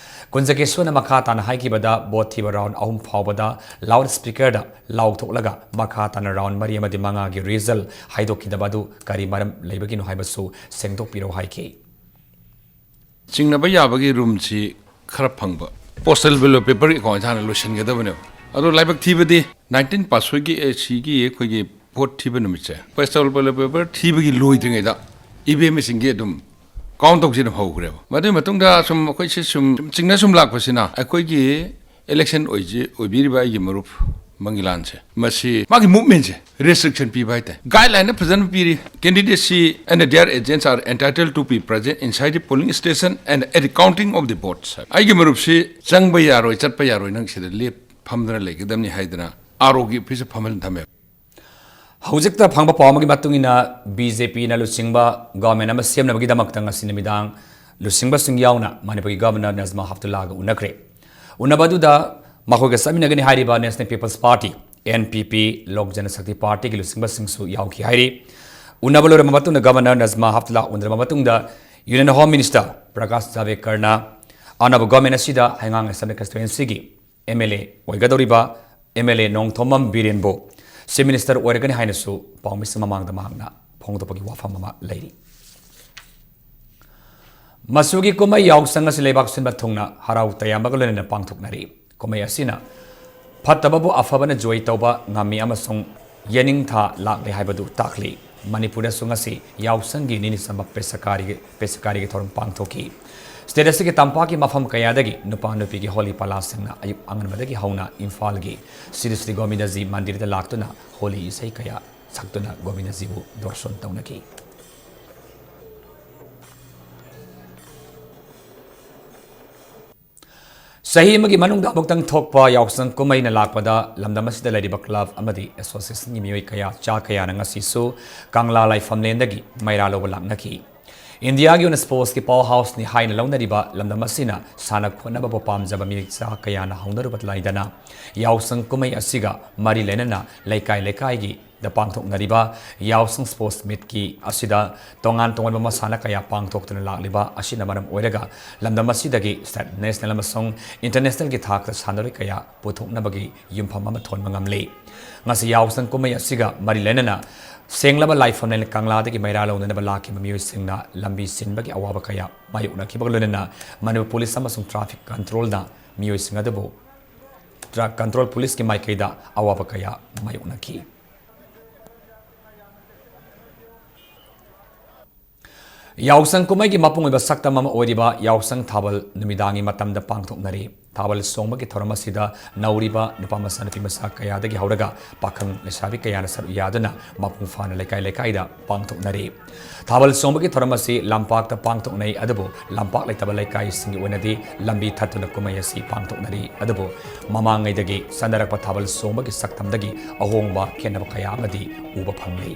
ꯀꯨꯟꯖꯀꯦꯁꯣꯔꯅ ꯃꯈꯥ ꯇꯥꯅ ꯍꯥꯏꯈꯤꯕꯗ, ꯚꯣꯠ ꯊꯤꯕ round ꯑꯍꯨꯝ ꯐꯥꯎꯕꯗ loudspeakerꯗ ꯂꯥꯎꯊꯣꯛꯂꯒ ꯃꯈꯥ ꯇꯥꯅ round ꯃꯔꯤ ꯑꯃꯗꯤ ꯃꯉꯥꯒꯤ result ꯍꯥꯏꯗꯣꯛꯈꯤꯗꯕ ꯑꯗꯨ ꯀꯔꯤ ꯃꯔꯝ ꯂꯩꯕꯒꯤꯅꯣ ꯍꯥꯏꯕꯁꯨ ꯁꯦꯡꯗꯣꯛꯄꯤꯔꯛꯎ ꯍꯥꯏꯈꯤ꯫ ꯆꯤꯡꯅꯕ ꯌꯥꯕꯒꯤ ꯔꯨꯝꯁꯤ ꯈꯔ ꯐꯪꯕ꯫ Postal ballot paperꯒꯤ account ꯍꯥꯟꯅ ꯂꯣꯏꯁꯤꯟꯒꯗꯕꯅꯦꯕ꯫ ꯑꯗꯣ ꯂꯥꯏꯕꯛ ꯊꯤꯕꯗꯤ ꯅꯥꯏꯟꯇꯤꯟ ꯄꯥꯁꯣꯏꯒꯤ, ꯑꯦ, ꯁꯤꯒꯤ ꯑꯩꯈꯣꯏꯒꯤ ꯚꯣꯠ ꯊꯤꯕ ꯅꯨꯃꯤꯠꯁꯦ, postal ballot paper ꯊꯤꯕꯒꯤ ꯂꯣꯏꯗ꯭ꯔꯤꯉꯩꯗ EVM machine ꯑꯗꯨꯝ count ꯇꯧꯁꯦꯅ ꯍꯧꯈ꯭ꯔꯦꯕ꯫ ꯃꯗꯨꯒꯤ ꯃꯇꯨꯡꯗ ꯁꯨꯝ ꯑꯩꯈꯣꯏꯁꯦ ꯁꯨꯝ, ꯁꯨꯝ ꯆꯤꯡꯅ ꯁꯨꯝ ꯂꯥꯛꯄꯁꯤꯅ ꯑꯩꯈꯣꯏꯒꯤ election ꯑꯣꯏꯖꯤ-, ꯑꯣꯏꯕꯤꯔꯤꯕ ꯑꯩꯒꯤ ꯃꯔꯨꯞ ꯃꯪꯒꯤꯂꯥꯟꯁꯦ, ꯃꯁꯤ ꯃꯥꯒꯤ movementꯁꯦ restriction ꯄꯤꯕ ꯍꯥꯏꯇꯥꯔꯦ꯫ Guideline ꯐꯖꯅ ꯄꯤꯔꯤ, candidacy and their agents are entitled to be present inside the polling station and at the counting of the votes꯫ ꯑꯩꯒꯤ ꯃꯔꯨꯞꯁꯤ ꯆꯪꯕ ꯌꯥꯔꯣꯏ, ꯆꯠꯄ ꯌꯥꯔꯣꯏ, ꯅꯪ ꯁꯤꯗ ꯂꯦꯞ ꯐꯝꯗꯅ ꯂꯩꯒꯗꯕꯅꯤ ꯍꯥꯏꯗꯅ ROꯒꯤ officeꯇ ꯐꯝꯍꯟ ꯊꯝꯃꯦ꯫ ꯍꯧꯖꯤꯛꯇ ꯐꯪꯕ ꯄꯥꯎ ꯑꯃꯒꯤ ꯃꯇꯨꯡ ꯏꯟꯅ, BJPꯅ ꯂꯨꯆꯤꯡꯕ government ꯑꯃ ꯁꯦꯝꯅꯕꯒꯤꯗꯃꯛꯇ ꯉꯁꯤ ꯅꯨꯃꯤꯗꯥꯡ ꯂꯨꯆꯤꯡꯕꯁꯤꯡ ꯌꯥꯎꯅ ꯃꯅꯤꯄꯨꯔꯒꯤ Governor ꯅꯖꯃꯥ ꯍꯦꯞꯇꯨꯜꯂꯥꯒ ꯎꯅꯈ꯭ꯔꯦ꯫ ꯎꯅꯕ ꯑꯗꯨꯗ ꯃꯈꯣꯏꯒ ꯆꯠꯃꯤꯟꯅꯒꯅꯤ ꯍꯥꯏꯔꯤꯕ National People's Party, NPP, ꯂꯣꯛ ꯖꯅꯁꯛꯇꯤ ꯄꯥꯔꯇꯤꯒꯤ ꯂꯨꯆꯤꯡꯕꯁꯤꯡꯁꯨ ꯌꯥꯎꯈꯤ ꯍꯥꯏꯔꯤ꯫ ꯎꯅꯕ ꯂꯣꯏꯔꯕ ꯃꯇꯨꯡꯗ Governor ꯅꯖꯃꯥ ꯍꯦꯞꯇꯨꯜꯂꯥ ꯎꯅꯔꯕ ꯃꯇꯨꯡꯗ Union Home Minister ꯄ꯭ꯔꯀꯥꯁ ꯖꯥꯚꯦꯗꯀꯔꯅ ꯑꯅꯧꯕ government ꯑꯁꯤꯗ ꯍꯩꯉꯥꯡ Assembly Constituencyꯒꯤ MLA ꯑꯣꯏꯒꯗꯧꯔꯤꯕ MLA Nongthombam ꯕꯤꯔꯦꯟꯕꯨ Chief Minister ꯑꯣꯏꯔꯒꯅꯤ ꯍꯥꯏꯅꯁꯨ ꯄꯥꯎꯃꯤꯁꯤꯡ ꯃꯃꯥꯡꯗ ꯃꯍꯥꯛꯅ ꯐꯣꯡꯗꯣꯛꯄꯒꯤ ꯋꯥꯐꯝ ꯑꯃ ꯂꯩꯔꯤ꯫ ꯃꯆꯨꯒꯤ ꯀꯨꯝꯍꯩ ꯌꯥꯎꯁꯪ ꯑꯁꯤ ꯂꯩꯕꯥꯛ ꯁꯤꯟꯕ ꯊꯨꯡꯅ ꯍꯔꯥꯎ ꯇꯌꯥꯝꯕꯒ ꯂꯣꯏꯅꯅ ꯄꯥꯡꯊꯣꯛꯅꯔꯤ꯫ ꯀꯨꯝꯍꯩ ꯑꯁꯤꯅ ꯐꯠꯇꯕꯕꯨ ꯑꯐꯕꯅ ꯖꯣꯏ ꯇꯧꯕ ꯉꯝꯃꯤ ꯑꯃꯁꯨꯡ ꯌꯦꯅꯤꯡꯊꯥ ꯂꯥꯛꯂꯦ ꯍꯥꯏꯕꯗꯨ ꯇꯥꯛꯂꯤ꯫ ꯃꯅꯤꯄꯨꯔꯗꯁꯨ ꯉꯁꯤ ꯌꯥꯎꯁꯪꯒꯤ ꯅꯤꯅꯤ ꯆꯟꯕ ꯄꯦꯁꯀꯥꯔꯤꯒꯤ, ꯄꯦꯁꯀꯥꯔꯤꯒꯤ ꯊꯧꯔꯝ ꯄꯥꯡꯊꯣꯛꯈꯤ꯫ ꯁ꯭ꯇꯦꯠ ꯑꯁꯤꯒꯤ ꯇꯝꯄꯥꯛꯀꯤ ꯃꯐꯝ ꯀꯌꯥꯗꯒꯤ ꯅꯨꯄꯥ ꯅꯨꯄꯤꯒꯤ ꯍꯣꯂꯤ ꯄꯥꯂꯥꯁꯤꯡꯅ ꯑꯌꯨꯛ ꯑꯉꯟꯕꯗꯒꯤ ꯍꯧꯅ ꯏꯝꯐꯥꯜꯒꯤ ꯁ꯭ꯔꯤ ꯁ꯭ꯔꯤ ꯒꯣꯕꯤꯟꯗꯖꯤ ꯃꯟꯗꯤꯔꯗ ꯂꯥꯛꯇꯨꯅ ꯍꯣꯂꯤ ꯏꯁꯩ ꯀꯌꯥ ꯁꯛꯇꯨꯅ ꯒꯣꯕꯤꯟꯗꯖꯤꯕꯨ ꯗꯣꯔꯁꯣꯟ ꯇꯧꯅꯈꯤ꯫ ꯆꯍꯤ ꯑꯃꯒꯤ ꯃꯅꯨꯡꯗ ꯑꯃꯨꯛꯇꯪ ꯊꯣꯛꯄ ꯌꯥꯎꯁꯪ ꯀꯨꯝꯍꯩꯅ ꯂꯥꯛꯄꯗ ꯂꯝꯗꯝ ꯑꯁꯤꯗ ꯂꯩꯔꯤꯕ ꯀ꯭ꯂꯕ ꯑꯃꯗꯤ ꯑꯦꯁꯣꯁꯤꯌꯦꯁꯟꯒꯤ ꯃꯤꯑꯣꯏ ꯀꯌꯥ, ꯆꯥ ꯀꯌꯥꯅ ꯉꯁꯤꯁꯨ ꯀꯪꯂꯥ ꯂꯥꯏꯐꯝꯂꯦꯟꯗꯒꯤ ꯃꯩꯔꯥ ꯂꯧꯕ ꯂꯥꯛꯅꯈꯤ꯫ ꯏꯟꯗꯤꯌꯥꯒꯤ ꯑꯣꯏꯅ ꯁ꯭ꯄꯣꯔꯠꯁꯀꯤ ꯄꯥꯋꯔ ꯍꯥꯎꯁꯅꯤ ꯍꯥꯏꯅ ꯂꯧꯅꯔꯤꯕ ꯂꯝꯗꯝ ꯑꯁꯤꯅ ꯁꯥꯟꯅ ꯈꯣꯠꯅꯕꯕꯨ ꯄꯥꯝꯖꯕ ꯃꯤꯑꯣꯏ ꯆꯥ ꯀꯌꯥꯅ ꯍꯧꯅꯔꯨꯕ ꯂꯩꯗꯅ ꯌꯥꯎꯁꯪ ꯀꯨꯝꯍꯩ ꯑꯁꯤꯒ ꯃꯔꯤ ꯂꯩꯅꯅ ꯂꯩꯀꯥꯏ ꯂꯩꯀꯥꯏꯒꯤ ꯗ ꯄꯥꯡꯊꯣꯛꯅꯔꯤꯕ ꯌꯥꯎꯁꯪ ꯁ꯭ꯄꯣꯔꯠꯁ ꯃꯤꯠꯀꯤ ꯑꯁꯤꯗ ꯇꯣꯉꯥꯟ ꯇꯣꯉꯥꯟꯕ ꯃꯁꯥꯟꯅ ꯀꯌꯥ ꯄꯥꯡꯊꯣꯛꯇꯨꯅ ꯂꯥꯛꯂꯤꯕ ꯑꯁꯤꯅ ꯃꯔꯝ ꯑꯣꯏꯔꯒ ꯂꯝꯗꯝ ꯑꯁꯤꯗꯒꯤ ꯁ꯭ꯇꯦꯠ, ꯅꯦꯁꯅꯦꯜ ꯑꯃꯁꯨꯡ ꯏꯟꯇꯔꯅꯦꯁꯅꯦꯜꯒꯤ ꯊꯥꯛꯇ ꯁꯥꯟꯅꯔꯣꯏ ꯀꯌꯥ ꯄꯨꯊꯣꯛꯅꯕꯒꯤ ꯌꯨꯝꯐꯝ ꯑꯃ ꯊꯣꯟꯕ ꯉꯝꯂꯤ꯫ ꯉꯁꯤ ꯌꯥꯎꯁꯪ ꯀꯨꯝꯍꯩ ꯑꯁꯤꯒ ꯃꯔꯤ ꯂꯩꯅꯅ ꯁꯦꯡꯂꯕ ꯂꯥꯏꯐꯝꯂꯦꯟ ꯀꯪꯂꯥꯗꯒꯤ ꯃꯩꯔꯥ ꯂꯧꯅꯅꯕ ꯂꯥꯛꯈꯤꯕ ꯃꯤꯑꯣꯏꯁꯤꯡꯅ ꯂꯝꯕꯤ ꯁꯤꯟꯕꯒꯤ ꯑꯋꯥꯕ ꯀꯌꯥ ꯃꯥꯌꯣꯛꯅꯈꯤꯕꯒ ꯂꯣꯏꯅꯅ ꯃꯅꯤꯄꯨꯔ ꯄꯨꯂꯤꯁ ꯑꯃꯁꯨꯡ ꯇ꯭ꯔꯥꯐꯤꯛ ꯀꯟꯇ꯭ꯔꯣꯜꯅ ꯃꯤꯑꯣꯏꯁꯤꯡ ꯑꯗꯨꯕꯨ ꯇ꯭ꯔꯥ-, ꯀꯟꯇ꯭ꯔꯣꯜ ꯄꯨꯂꯤꯁꯀꯤ ꯃꯥꯏꯀꯩꯗ ꯑꯋꯥꯕ ꯀꯌꯥ ꯃꯥꯌꯣꯛꯅꯈꯤ꯫ ꯌꯥꯎꯁꯪ ꯀꯨꯝꯍꯩꯒꯤ ꯃꯄꯨꯡ ꯑꯣꯏꯕ ꯁꯛꯇꯝ ꯑꯃ ꯑꯣꯏꯔꯤꯕ ꯌꯥꯎꯁꯪ ꯊꯥꯕꯜ ꯅꯨꯃꯤꯗꯥꯡꯒꯤ ꯃꯇꯝꯗ ꯄꯥꯡꯊꯣꯛꯅꯔꯤ꯫ ꯊꯥꯕꯜ ꯆꯣꯡꯕꯒꯤ ꯊꯧꯔꯝ ꯑꯁꯤꯗ ꯅꯧꯔꯤꯕ ꯅꯨꯄꯥ ꯃꯆꯥ, ꯅꯨꯄꯤ ꯃꯆꯥ ꯀꯌꯥꯗꯒꯤ ꯍꯧꯔꯒ ꯄꯥꯈꯪ ꯂꯩꯁꯥꯕꯤ ꯀꯌꯥꯅ ꯁꯔꯨꯛ ꯌꯥꯗꯨꯅ ꯃꯄꯨꯡ ꯐꯥꯅ ꯂꯩꯀꯥꯏ ꯂꯩꯀꯥꯏꯗ ꯄꯥꯡꯊꯣꯛꯅꯔꯤ꯫ ꯊꯥꯕꯜ ꯆꯣꯡꯕꯒꯤ ꯊꯧꯔꯝ ꯑꯁꯤ ꯂꯝꯄꯥꯛꯇ ꯄꯥꯡꯊꯣꯛꯅꯩ, ꯑꯗꯨꯕꯨ ꯂꯝꯄꯥꯛ ꯂꯩꯇꯕ ꯂꯩꯀꯥꯏꯁꯤꯡꯒꯤ ꯑꯣꯏꯅꯗꯤ ꯂꯝꯕꯤ ꯊꯠꯇꯨꯅ ꯀꯨꯝꯍꯩ ꯑꯁꯤ ꯄꯥꯡꯊꯣꯛꯅꯔꯤ꯫ ꯑꯗꯨꯕꯨ ꯃꯃꯥꯡꯉꯩꯗꯒꯤ ꯆꯠꯅꯔꯛꯄ ꯊꯥꯕꯜ ꯆꯣꯡꯕꯒꯤ ꯁꯛꯇꯝꯗꯒꯤ ꯑꯍꯣꯡꯕ ꯈꯦꯠꯅꯕ ꯀꯌꯥ ꯑꯃꯗꯤ ꯎꯕ ꯐꯪꯂꯤ꯫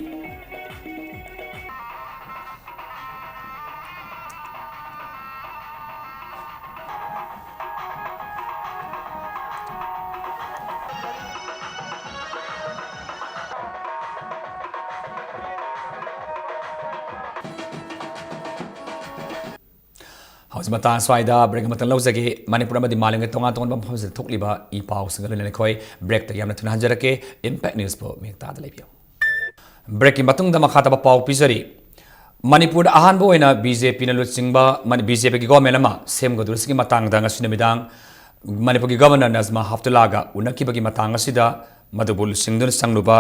ꯍꯧꯖꯤꯛ ꯃꯇꯥꯡ ꯑꯁ꯭ꯋꯥꯏꯗ ꯕ꯭ꯔꯦꯛ ꯑꯃꯇꯪ ꯂꯧꯖꯒꯦ꯫ ꯃꯅꯤꯄꯨꯔ ꯑꯃꯗꯤ ꯃꯥꯂꯦꯝꯒꯤ ꯇꯣꯉꯥꯟ ꯇꯣꯉꯥꯟꯕ ꯃꯐꯝꯁꯤꯗ ꯊꯣꯛꯂꯤꯕ ꯏ ꯄꯥꯎꯁꯤꯡꯒ ꯂꯣꯏꯅꯅ ꯑꯩꯈꯣꯏ ꯕ꯭ꯔꯦꯛꯇ ꯌꯥꯝꯅ ꯊꯨꯅ ꯍꯟꯖꯔꯛꯀꯦ꯫ ꯏꯝꯄꯦꯛ ꯅ꯭ꯌꯨꯁꯄꯨ ꯃꯤꯌꯦꯡ ꯇꯥꯗ ꯂꯩꯕꯤꯌꯨ꯫ ꯕ꯭ꯔꯦꯛꯀꯤ ꯃꯇꯨꯡꯗ ꯃꯈꯥ ꯇꯥꯕ ꯄꯥꯎ ꯄꯤꯖꯔꯤ꯫ ꯃꯅꯤꯄꯨꯔꯗ ꯑꯍꯥꯟꯕ ꯑꯣꯏꯅ ꯕꯤ ꯖꯦ ꯄꯤꯅ ꯂꯨꯆꯤꯡꯕ ꯃꯅꯤ-, ꯕꯤ ꯖꯦ ꯄꯤꯒꯤ ꯒꯣꯚꯔꯟꯃꯦꯟꯠ ꯑꯃ ꯁꯦꯝꯒꯗꯧꯔꯤꯁꯤꯒꯤ ꯃꯇꯥꯡꯗ ꯉꯁꯤ ꯅꯨꯃꯤꯗꯥꯡ ꯃꯅꯤꯄꯨꯔꯒꯤ ꯒꯣꯚꯔꯅꯔ ꯅꯖꯃꯥ ꯍꯦꯞꯇꯨꯜꯂꯥꯒ ꯎꯅꯈꯤꯕꯒꯤ ꯃꯇꯥꯡ ꯑꯁꯤꯗ ꯃꯗꯨꯕꯨ ꯂꯨꯆꯤꯡꯗꯨꯅ ꯆꯪꯂꯨꯕ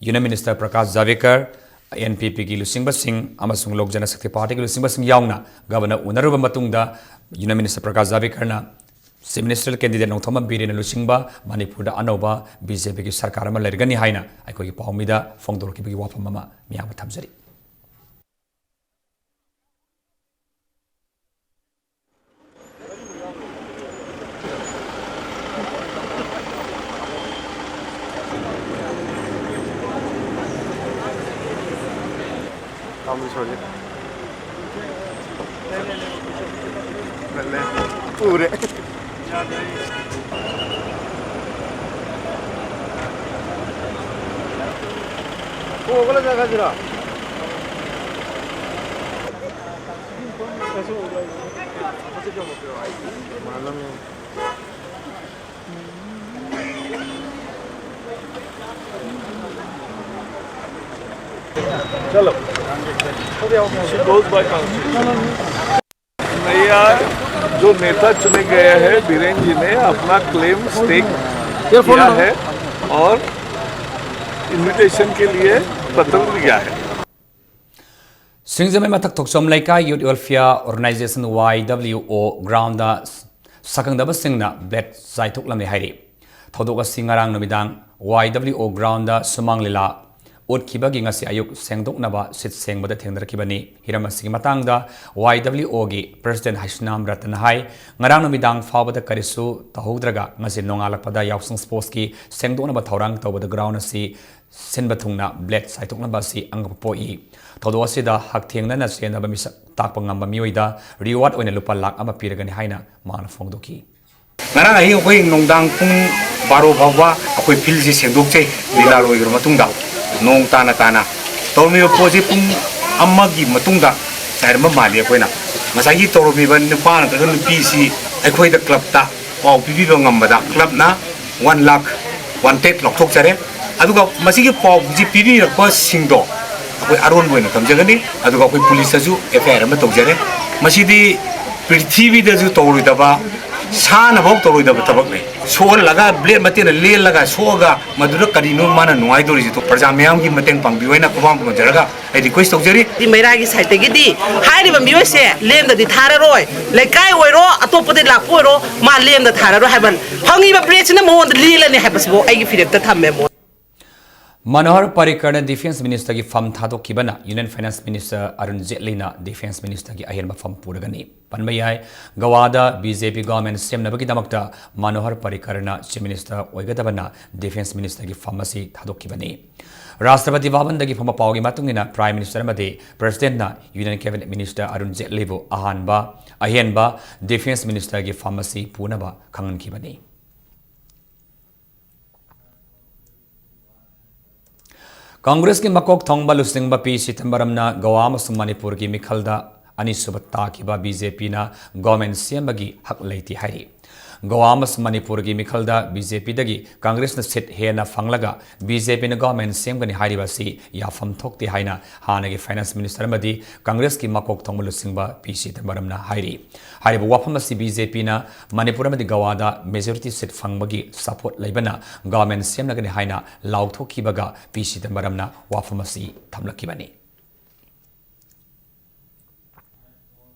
union minister Prakash Javadekar, N P ꯄꯤꯒꯤ ꯂꯨꯆꯤꯡꯕꯁꯤꯡ ꯑꯃꯁꯨꯡ ꯂꯣꯛ ꯖꯅꯁꯛꯇꯤ ꯄꯥꯔꯇꯤꯒꯤ ꯂꯨꯆꯤꯡꯕꯁꯤꯡ ꯌꯥꯎꯅ ꯒꯕꯔꯅꯔ ꯎꯅꯔꯨꯕ ꯃꯇꯨꯡꯗ Union Minister Prakash ꯖꯥꯚꯦꯗꯀꯔꯅ Chief Minister candidate Nongthombam ꯕꯤꯔꯦꯟꯅ ꯂꯨꯆꯤꯡꯕ ꯃꯅꯤꯄꯨꯔꯗ ꯑꯅꯧꯕ ꯕꯤ ꯖꯦ ꯄꯤꯒꯤ ꯁꯔꯀꯥꯔ ꯑꯃ ꯂꯩꯔꯒꯅꯤ ꯍꯥꯏꯅ ꯑꯩꯈꯣꯏꯒꯤ ꯄꯥꯎꯃꯤꯗ ꯐꯣꯡꯗꯣꯔꯛꯈꯤꯕꯒꯤ ꯋꯥꯐꯝ ꯑꯃ ꯃꯤꯌꯥꯝꯗ ꯊꯝꯖꯔꯤ꯫ ꯎꯔꯦ꯫ ꯄꯨꯔꯒ ꯆꯠꯈ꯭ꯔꯁꯤꯔꯣ? ꯃꯥꯜꯂꯝꯃꯤ꯫ चलो। She goes by constitution। नहीं यार, जो नेता चुने गए हैं, बीरेन जी ने अपना क्लेम स्टेक किया है और इनविटेशन के लिए पत्र दिया है। ꯁꯤꯡꯖꯃꯩ ꯃꯊꯛ ꯊꯣꯛꯆꯣꯝ ꯂꯩꯀꯥꯏ Youth Welfare Organisation, Y W O, ground ꯗ ꯁꯛꯈꯪꯗꯕꯁꯤꯡꯅ blade ꯆꯥꯏꯊꯣꯛꯂꯝꯃꯤ ꯍꯥꯏꯔꯤ꯫ ꯊꯧꯗꯣꯛ ꯑꯁꯤ ꯉꯔꯥꯡ ꯅꯨꯃꯤꯗꯥꯡ Y W O ground ꯗ ꯁꯨꯃꯥꯡ ꯂꯤꯂꯥ ꯎꯠꯈꯤꯕꯒꯤ ꯉꯁꯤ ꯑꯌꯨꯛ ꯁꯦꯡꯗꯣꯛꯅꯕ ꯁꯤꯠ ꯁꯦꯡꯕꯗ ꯊꯦꯡꯅꯔꯛꯈꯤꯕꯅꯤ꯫ ꯍꯤꯔꯝ ꯑꯁꯤꯒꯤ ꯃꯇꯥꯡꯗ Y W O ꯒꯤ President ꯍꯩꯁꯅꯥꯝ ꯔꯇꯟꯅ ꯍꯥꯏ, ꯉꯔꯥꯡ ꯅꯨꯃꯤꯗꯥꯡ ꯐꯥꯎꯕꯗ ꯀꯔꯤꯁꯨ ꯇꯧꯍꯧꯗ꯭ꯔꯒ ꯉꯁꯤ ꯅꯣꯡꯉꯥꯜꯂꯛꯄꯗ ꯌꯥꯎꯁꯪ sports ꯀꯤ ꯁꯦꯡꯗꯣꯛꯅꯕ ꯊꯧꯔꯥꯡ ꯇꯧꯕꯗ ground ꯑꯁꯤ ꯁꯤꯟꯕ ꯊꯨꯡꯅ blade ꯆꯥꯏꯊꯣꯛꯅꯕ ꯑꯁꯤ ꯑꯉꯛꯄ ꯄꯣꯛꯏ꯫ ꯊꯧꯗꯣꯛ ꯑꯁꯤꯗ ꯍꯛꯊꯦꯡꯅꯅ ꯆꯦꯟꯅꯕ ꯃꯤꯁꯛ ꯇꯥꯛꯄ ꯉꯝꯕ ꯃꯤꯑꯣꯏꯗ reward ꯑꯣꯏꯅ ꯂꯨꯄꯥ ꯂꯥꯈ ꯑꯃ ꯄꯤꯔꯒꯅꯤ ꯍꯥꯏꯅ ꯃꯍꯥꯛꯅ ꯐꯣꯡꯗꯣꯛꯈꯤ꯫ ꯉꯔꯥꯡ ꯑꯍꯤꯡ ꯑꯩꯈꯣꯏ ꯅꯨꯡꯗꯥꯡ ꯄꯨꯡ ꯕꯥꯔꯣ ꯐꯥꯎꯕ ꯑꯩꯈꯣꯏ field ꯁꯤ ꯁꯦꯡꯗꯣꯛꯆꯩ꯫ ꯂꯤꯂꯥ ꯂꯣꯏꯈ꯭ꯔ ꯃꯇꯨꯡꯗ ꯅꯣꯡ ꯇꯥꯅ ꯇꯥꯅ ꯇꯧꯔꯝꯃꯤꯕ ꯄꯣꯠꯁꯤ ꯄꯨꯡ ꯑꯃꯒꯤ ꯃꯇꯨꯡꯗ ꯆꯥꯏꯔꯝꯕ ꯃꯥꯜꯂꯤ꯫ ꯑꯩꯈꯣꯏꯅ ꯉꯁꯥꯏꯒꯤ ꯇꯧꯔꯝꯃꯤꯕ ꯅꯨꯄꯥ ꯅꯠꯇ꯭ꯔꯒ ꯅꯨꯄꯤꯁꯤ ꯑꯩꯈꯣꯏꯗ club ꯇ ꯄꯥꯎ ꯄꯤꯕꯤꯕ ꯉꯝꯕꯗ club ꯅ one lakh wanted ꯂꯧꯊꯣꯛꯆꯔꯦ꯫ ꯑꯗꯨꯒ ꯃꯁꯤꯒꯤ ꯄꯥꯎꯁꯤ ꯄꯤꯕꯤꯔꯛꯄꯁꯤꯡꯗꯣ ꯑꯩꯈꯣꯏ ꯑꯔꯣꯟꯕ ꯑꯣꯏꯅ ꯊꯝꯖꯒꯅꯤ꯫ ꯑꯗꯨꯒ ꯑꯩꯈꯣꯏ police ꯇꯁꯨ F I R ꯑꯃ ꯇꯧꯖꯔꯦ꯫ ꯃꯁꯤꯗꯤ ꯄ꯭ꯔꯤꯊꯤꯕꯤꯗꯁꯨ ꯇꯧꯔꯣꯏꯗꯕ ꯁꯥꯅꯐꯥꯎ ꯇꯧꯔꯣꯏꯗꯕ ꯊꯕꯛꯅꯤ꯫ ꯁꯣꯛꯍꯜꯂꯒ, ꯕ꯭ꯂꯦꯗ ꯃꯇꯦꯛꯅ ꯂꯦꯜꯂꯒ ꯁꯣꯛꯑꯒ, ꯃꯗꯨꯗ ꯀꯔꯤꯅꯣ ꯃꯥꯅ ꯅꯨꯡꯉꯥꯏꯗꯣꯔꯤꯁꯤꯗꯣ? ꯄ꯭ꯔꯖꯥ ꯃꯌꯥꯝꯒꯤ ꯃꯇꯦꯡ ꯄꯥꯡꯕꯤꯌꯨ ꯍꯥꯏꯅ ꯈꯨꯕꯥꯛ ꯈꯨꯔꯨꯝꯖꯔꯒ ꯑꯩ ꯔꯤꯀ꯭ꯋꯦꯁ ꯇꯧꯖꯔꯤ꯫ ꯃꯩꯔꯥꯒꯤ ꯁꯥꯏꯠꯇꯒꯤꯗꯤ ꯍꯥꯏꯔꯤꯕ ꯃꯤꯑꯣꯏꯁꯦ ꯂꯦꯝꯗꯗꯤ ꯊꯥꯔꯔꯣꯏ, ꯂꯩꯀꯥꯏ ꯑꯣꯏꯔꯣ, ꯑꯇꯣꯞꯄꯗꯒꯤ ꯂꯥꯛꯄ ꯑꯣꯏꯔꯣ, ꯃꯥ ꯂꯦꯝꯗ ꯊꯥꯔꯔꯣꯏ ꯍꯥꯏꯕ, ꯐꯪꯉꯤꯕ ꯕ꯭ꯂꯦꯗꯁꯤꯅ ꯃꯉꯣꯟꯗ ꯂꯦꯜꯂꯅꯤ ꯍꯥꯏꯕꯁꯤꯕꯨ ꯑꯩꯒꯤ ꯐꯤꯔꯦꯞꯇ ꯊꯝꯃꯦ꯫ ꯃꯣꯗꯤ꯫ ꯃꯅꯣꯍꯔ ꯄꯥꯔꯤꯀꯔꯅ ꯗꯤꯐꯦꯟꯁ ꯃꯤꯅꯤꯁꯇꯔꯒꯤ ꯐꯝ ꯊꯥꯗꯣꯛꯈꯤꯕꯅ union finance minister Arun ꯖꯦꯠꯂꯤꯅ defence ꯃꯤꯅꯤꯁꯇꯔꯒꯤ ꯑꯍꯦꯟꯕ ꯐꯝ ꯄꯨꯔꯒꯅꯤ꯫ ꯄꯟꯕ ꯌꯥꯏ, ꯒꯋꯥꯗ ꯕꯤ ꯖꯦ ꯄꯤ ꯒꯚꯔꯟꯃꯦꯟꯠ ꯁꯦꯝꯅꯕꯒꯤꯗꯃꯛꯇ ꯃꯅꯣꯍꯔ ꯄꯥꯔꯤꯀꯔꯅ ꯆꯤꯐ ꯃꯤꯅꯤꯁꯇꯔ ꯑꯣꯏꯒꯗꯕꯅ ꯗꯤꯐꯦꯟꯁ ꯃꯤꯅꯤꯁꯇꯔꯒꯤ ꯐꯝ ꯑꯁꯤ ꯊꯥꯗꯣꯛꯈꯤꯕꯅꯤ꯫ ꯔꯥꯁꯇ꯭ꯔꯄꯇꯤ ꯚꯕꯟꯗꯒꯤ ꯐꯪꯕ ꯄꯥꯎꯒꯤ ꯃꯇꯨꯡ ꯏꯟꯅ, ꯄ꯭ꯔꯥꯏꯝ ꯃꯤꯅꯤꯁꯇꯔ ꯑꯃꯗꯤ ꯄ꯭ꯔꯁꯤꯗꯦꯟꯠꯅ ꯌꯨꯅꯤꯌꯟ ꯀꯦꯕꯤꯅꯦꯠ ꯃꯤꯅꯤꯁꯇꯔ ꯑꯔꯨꯟ ꯖꯦꯠꯂꯤꯕꯨ ꯑꯍꯥꯟꯕ, ꯑꯍꯦꯟꯕ ꯗꯤꯐꯦꯟꯁ ꯃꯤꯅꯤꯁꯇꯔꯒꯤ ꯐꯝ ꯑꯁꯤ ꯄꯨꯅꯕ ꯈꯪꯍꯟꯈꯤꯕꯅꯤ꯫ ꯀꯪꯒ꯭ꯔꯦꯁꯀꯤ ꯃꯀꯣꯛ ꯊꯣꯡꯕ ꯂꯨꯆꯤꯡꯕ ꯄꯤ ꯆꯤꯗꯝꯕꯔꯝꯅ ꯒꯣꯋꯥ ꯑꯃꯁꯨꯡ ꯃꯅꯤꯄꯨꯔꯒꯤ ꯃꯤꯈꯜꯗ ꯑꯅꯤꯁꯨꯕ ꯇꯥꯈꯤꯕ ꯕꯤ ꯖꯦ ꯄꯤꯅ ꯒꯣꯚꯔꯟꯃꯦꯟꯠ ꯁꯦꯝꯕꯒꯤ ꯍꯛ ꯂꯩꯇꯦ ꯍꯥꯏꯔꯤ꯫ ꯒꯣꯋꯥ ꯑꯃꯁꯨꯡ ꯃꯅꯤꯄꯨꯔꯒꯤ ꯃꯤꯈꯜꯗ ꯕꯤ ꯖꯦ ꯄꯤꯗꯒꯤ ꯀꯪꯒ꯭ꯔꯦꯁꯅ ꯁꯤꯠ ꯍꯦꯟꯅ ꯐꯪꯂꯒ ꯕꯤ ꯖꯦ ꯄꯤꯅ ꯒꯣꯚꯔꯟꯃꯦꯟꯠ ꯁꯦꯝꯒꯅꯤ ꯍꯥꯏꯔꯤꯕ ꯑꯁꯤ ꯌꯥꯐꯝ ꯊꯣꯛꯇꯦ ꯍꯥꯏꯅ ꯍꯥꯟꯅꯒꯤ ꯐꯥꯏꯅꯥꯟꯁ ꯃꯤꯅꯤꯁꯇꯔ ꯑꯃꯗꯤ ꯀꯪꯒ꯭ꯔꯦꯁꯀꯤ ꯃꯀꯣꯛ ꯊꯣꯡꯕ ꯂꯨꯆꯤꯡꯕ ꯄꯤ ꯆꯤꯗꯝꯕꯔꯝꯅ ꯍꯥꯏꯔꯤ꯫ ꯍꯥꯏꯔꯤꯕ ꯋꯥꯐꯝ ꯑꯁꯤ ꯕꯤ ꯖꯦ ꯄꯤꯅ ꯃꯅꯤꯄꯨꯔ ꯑꯃꯗꯤ ꯒꯣꯋꯥꯗ ꯃꯦꯖꯣꯔꯤꯇꯤ ꯁꯤꯠ ꯐꯪꯕꯒꯤ ꯁꯄꯣꯔꯠ ꯂꯩꯕꯅ ꯒꯣꯚꯔꯟꯃꯦꯟꯠ ꯁꯦꯝꯂꯒꯅꯤ ꯍꯥꯏꯅ ꯂꯥꯎꯊꯣꯛꯈꯤꯕꯒ ꯄꯤ ꯆꯤꯗꯝꯕꯔꯝꯅ ꯋꯥꯐꯝ ꯑꯁꯤ ꯊꯝꯂꯛꯈꯤꯕꯅꯤ꯫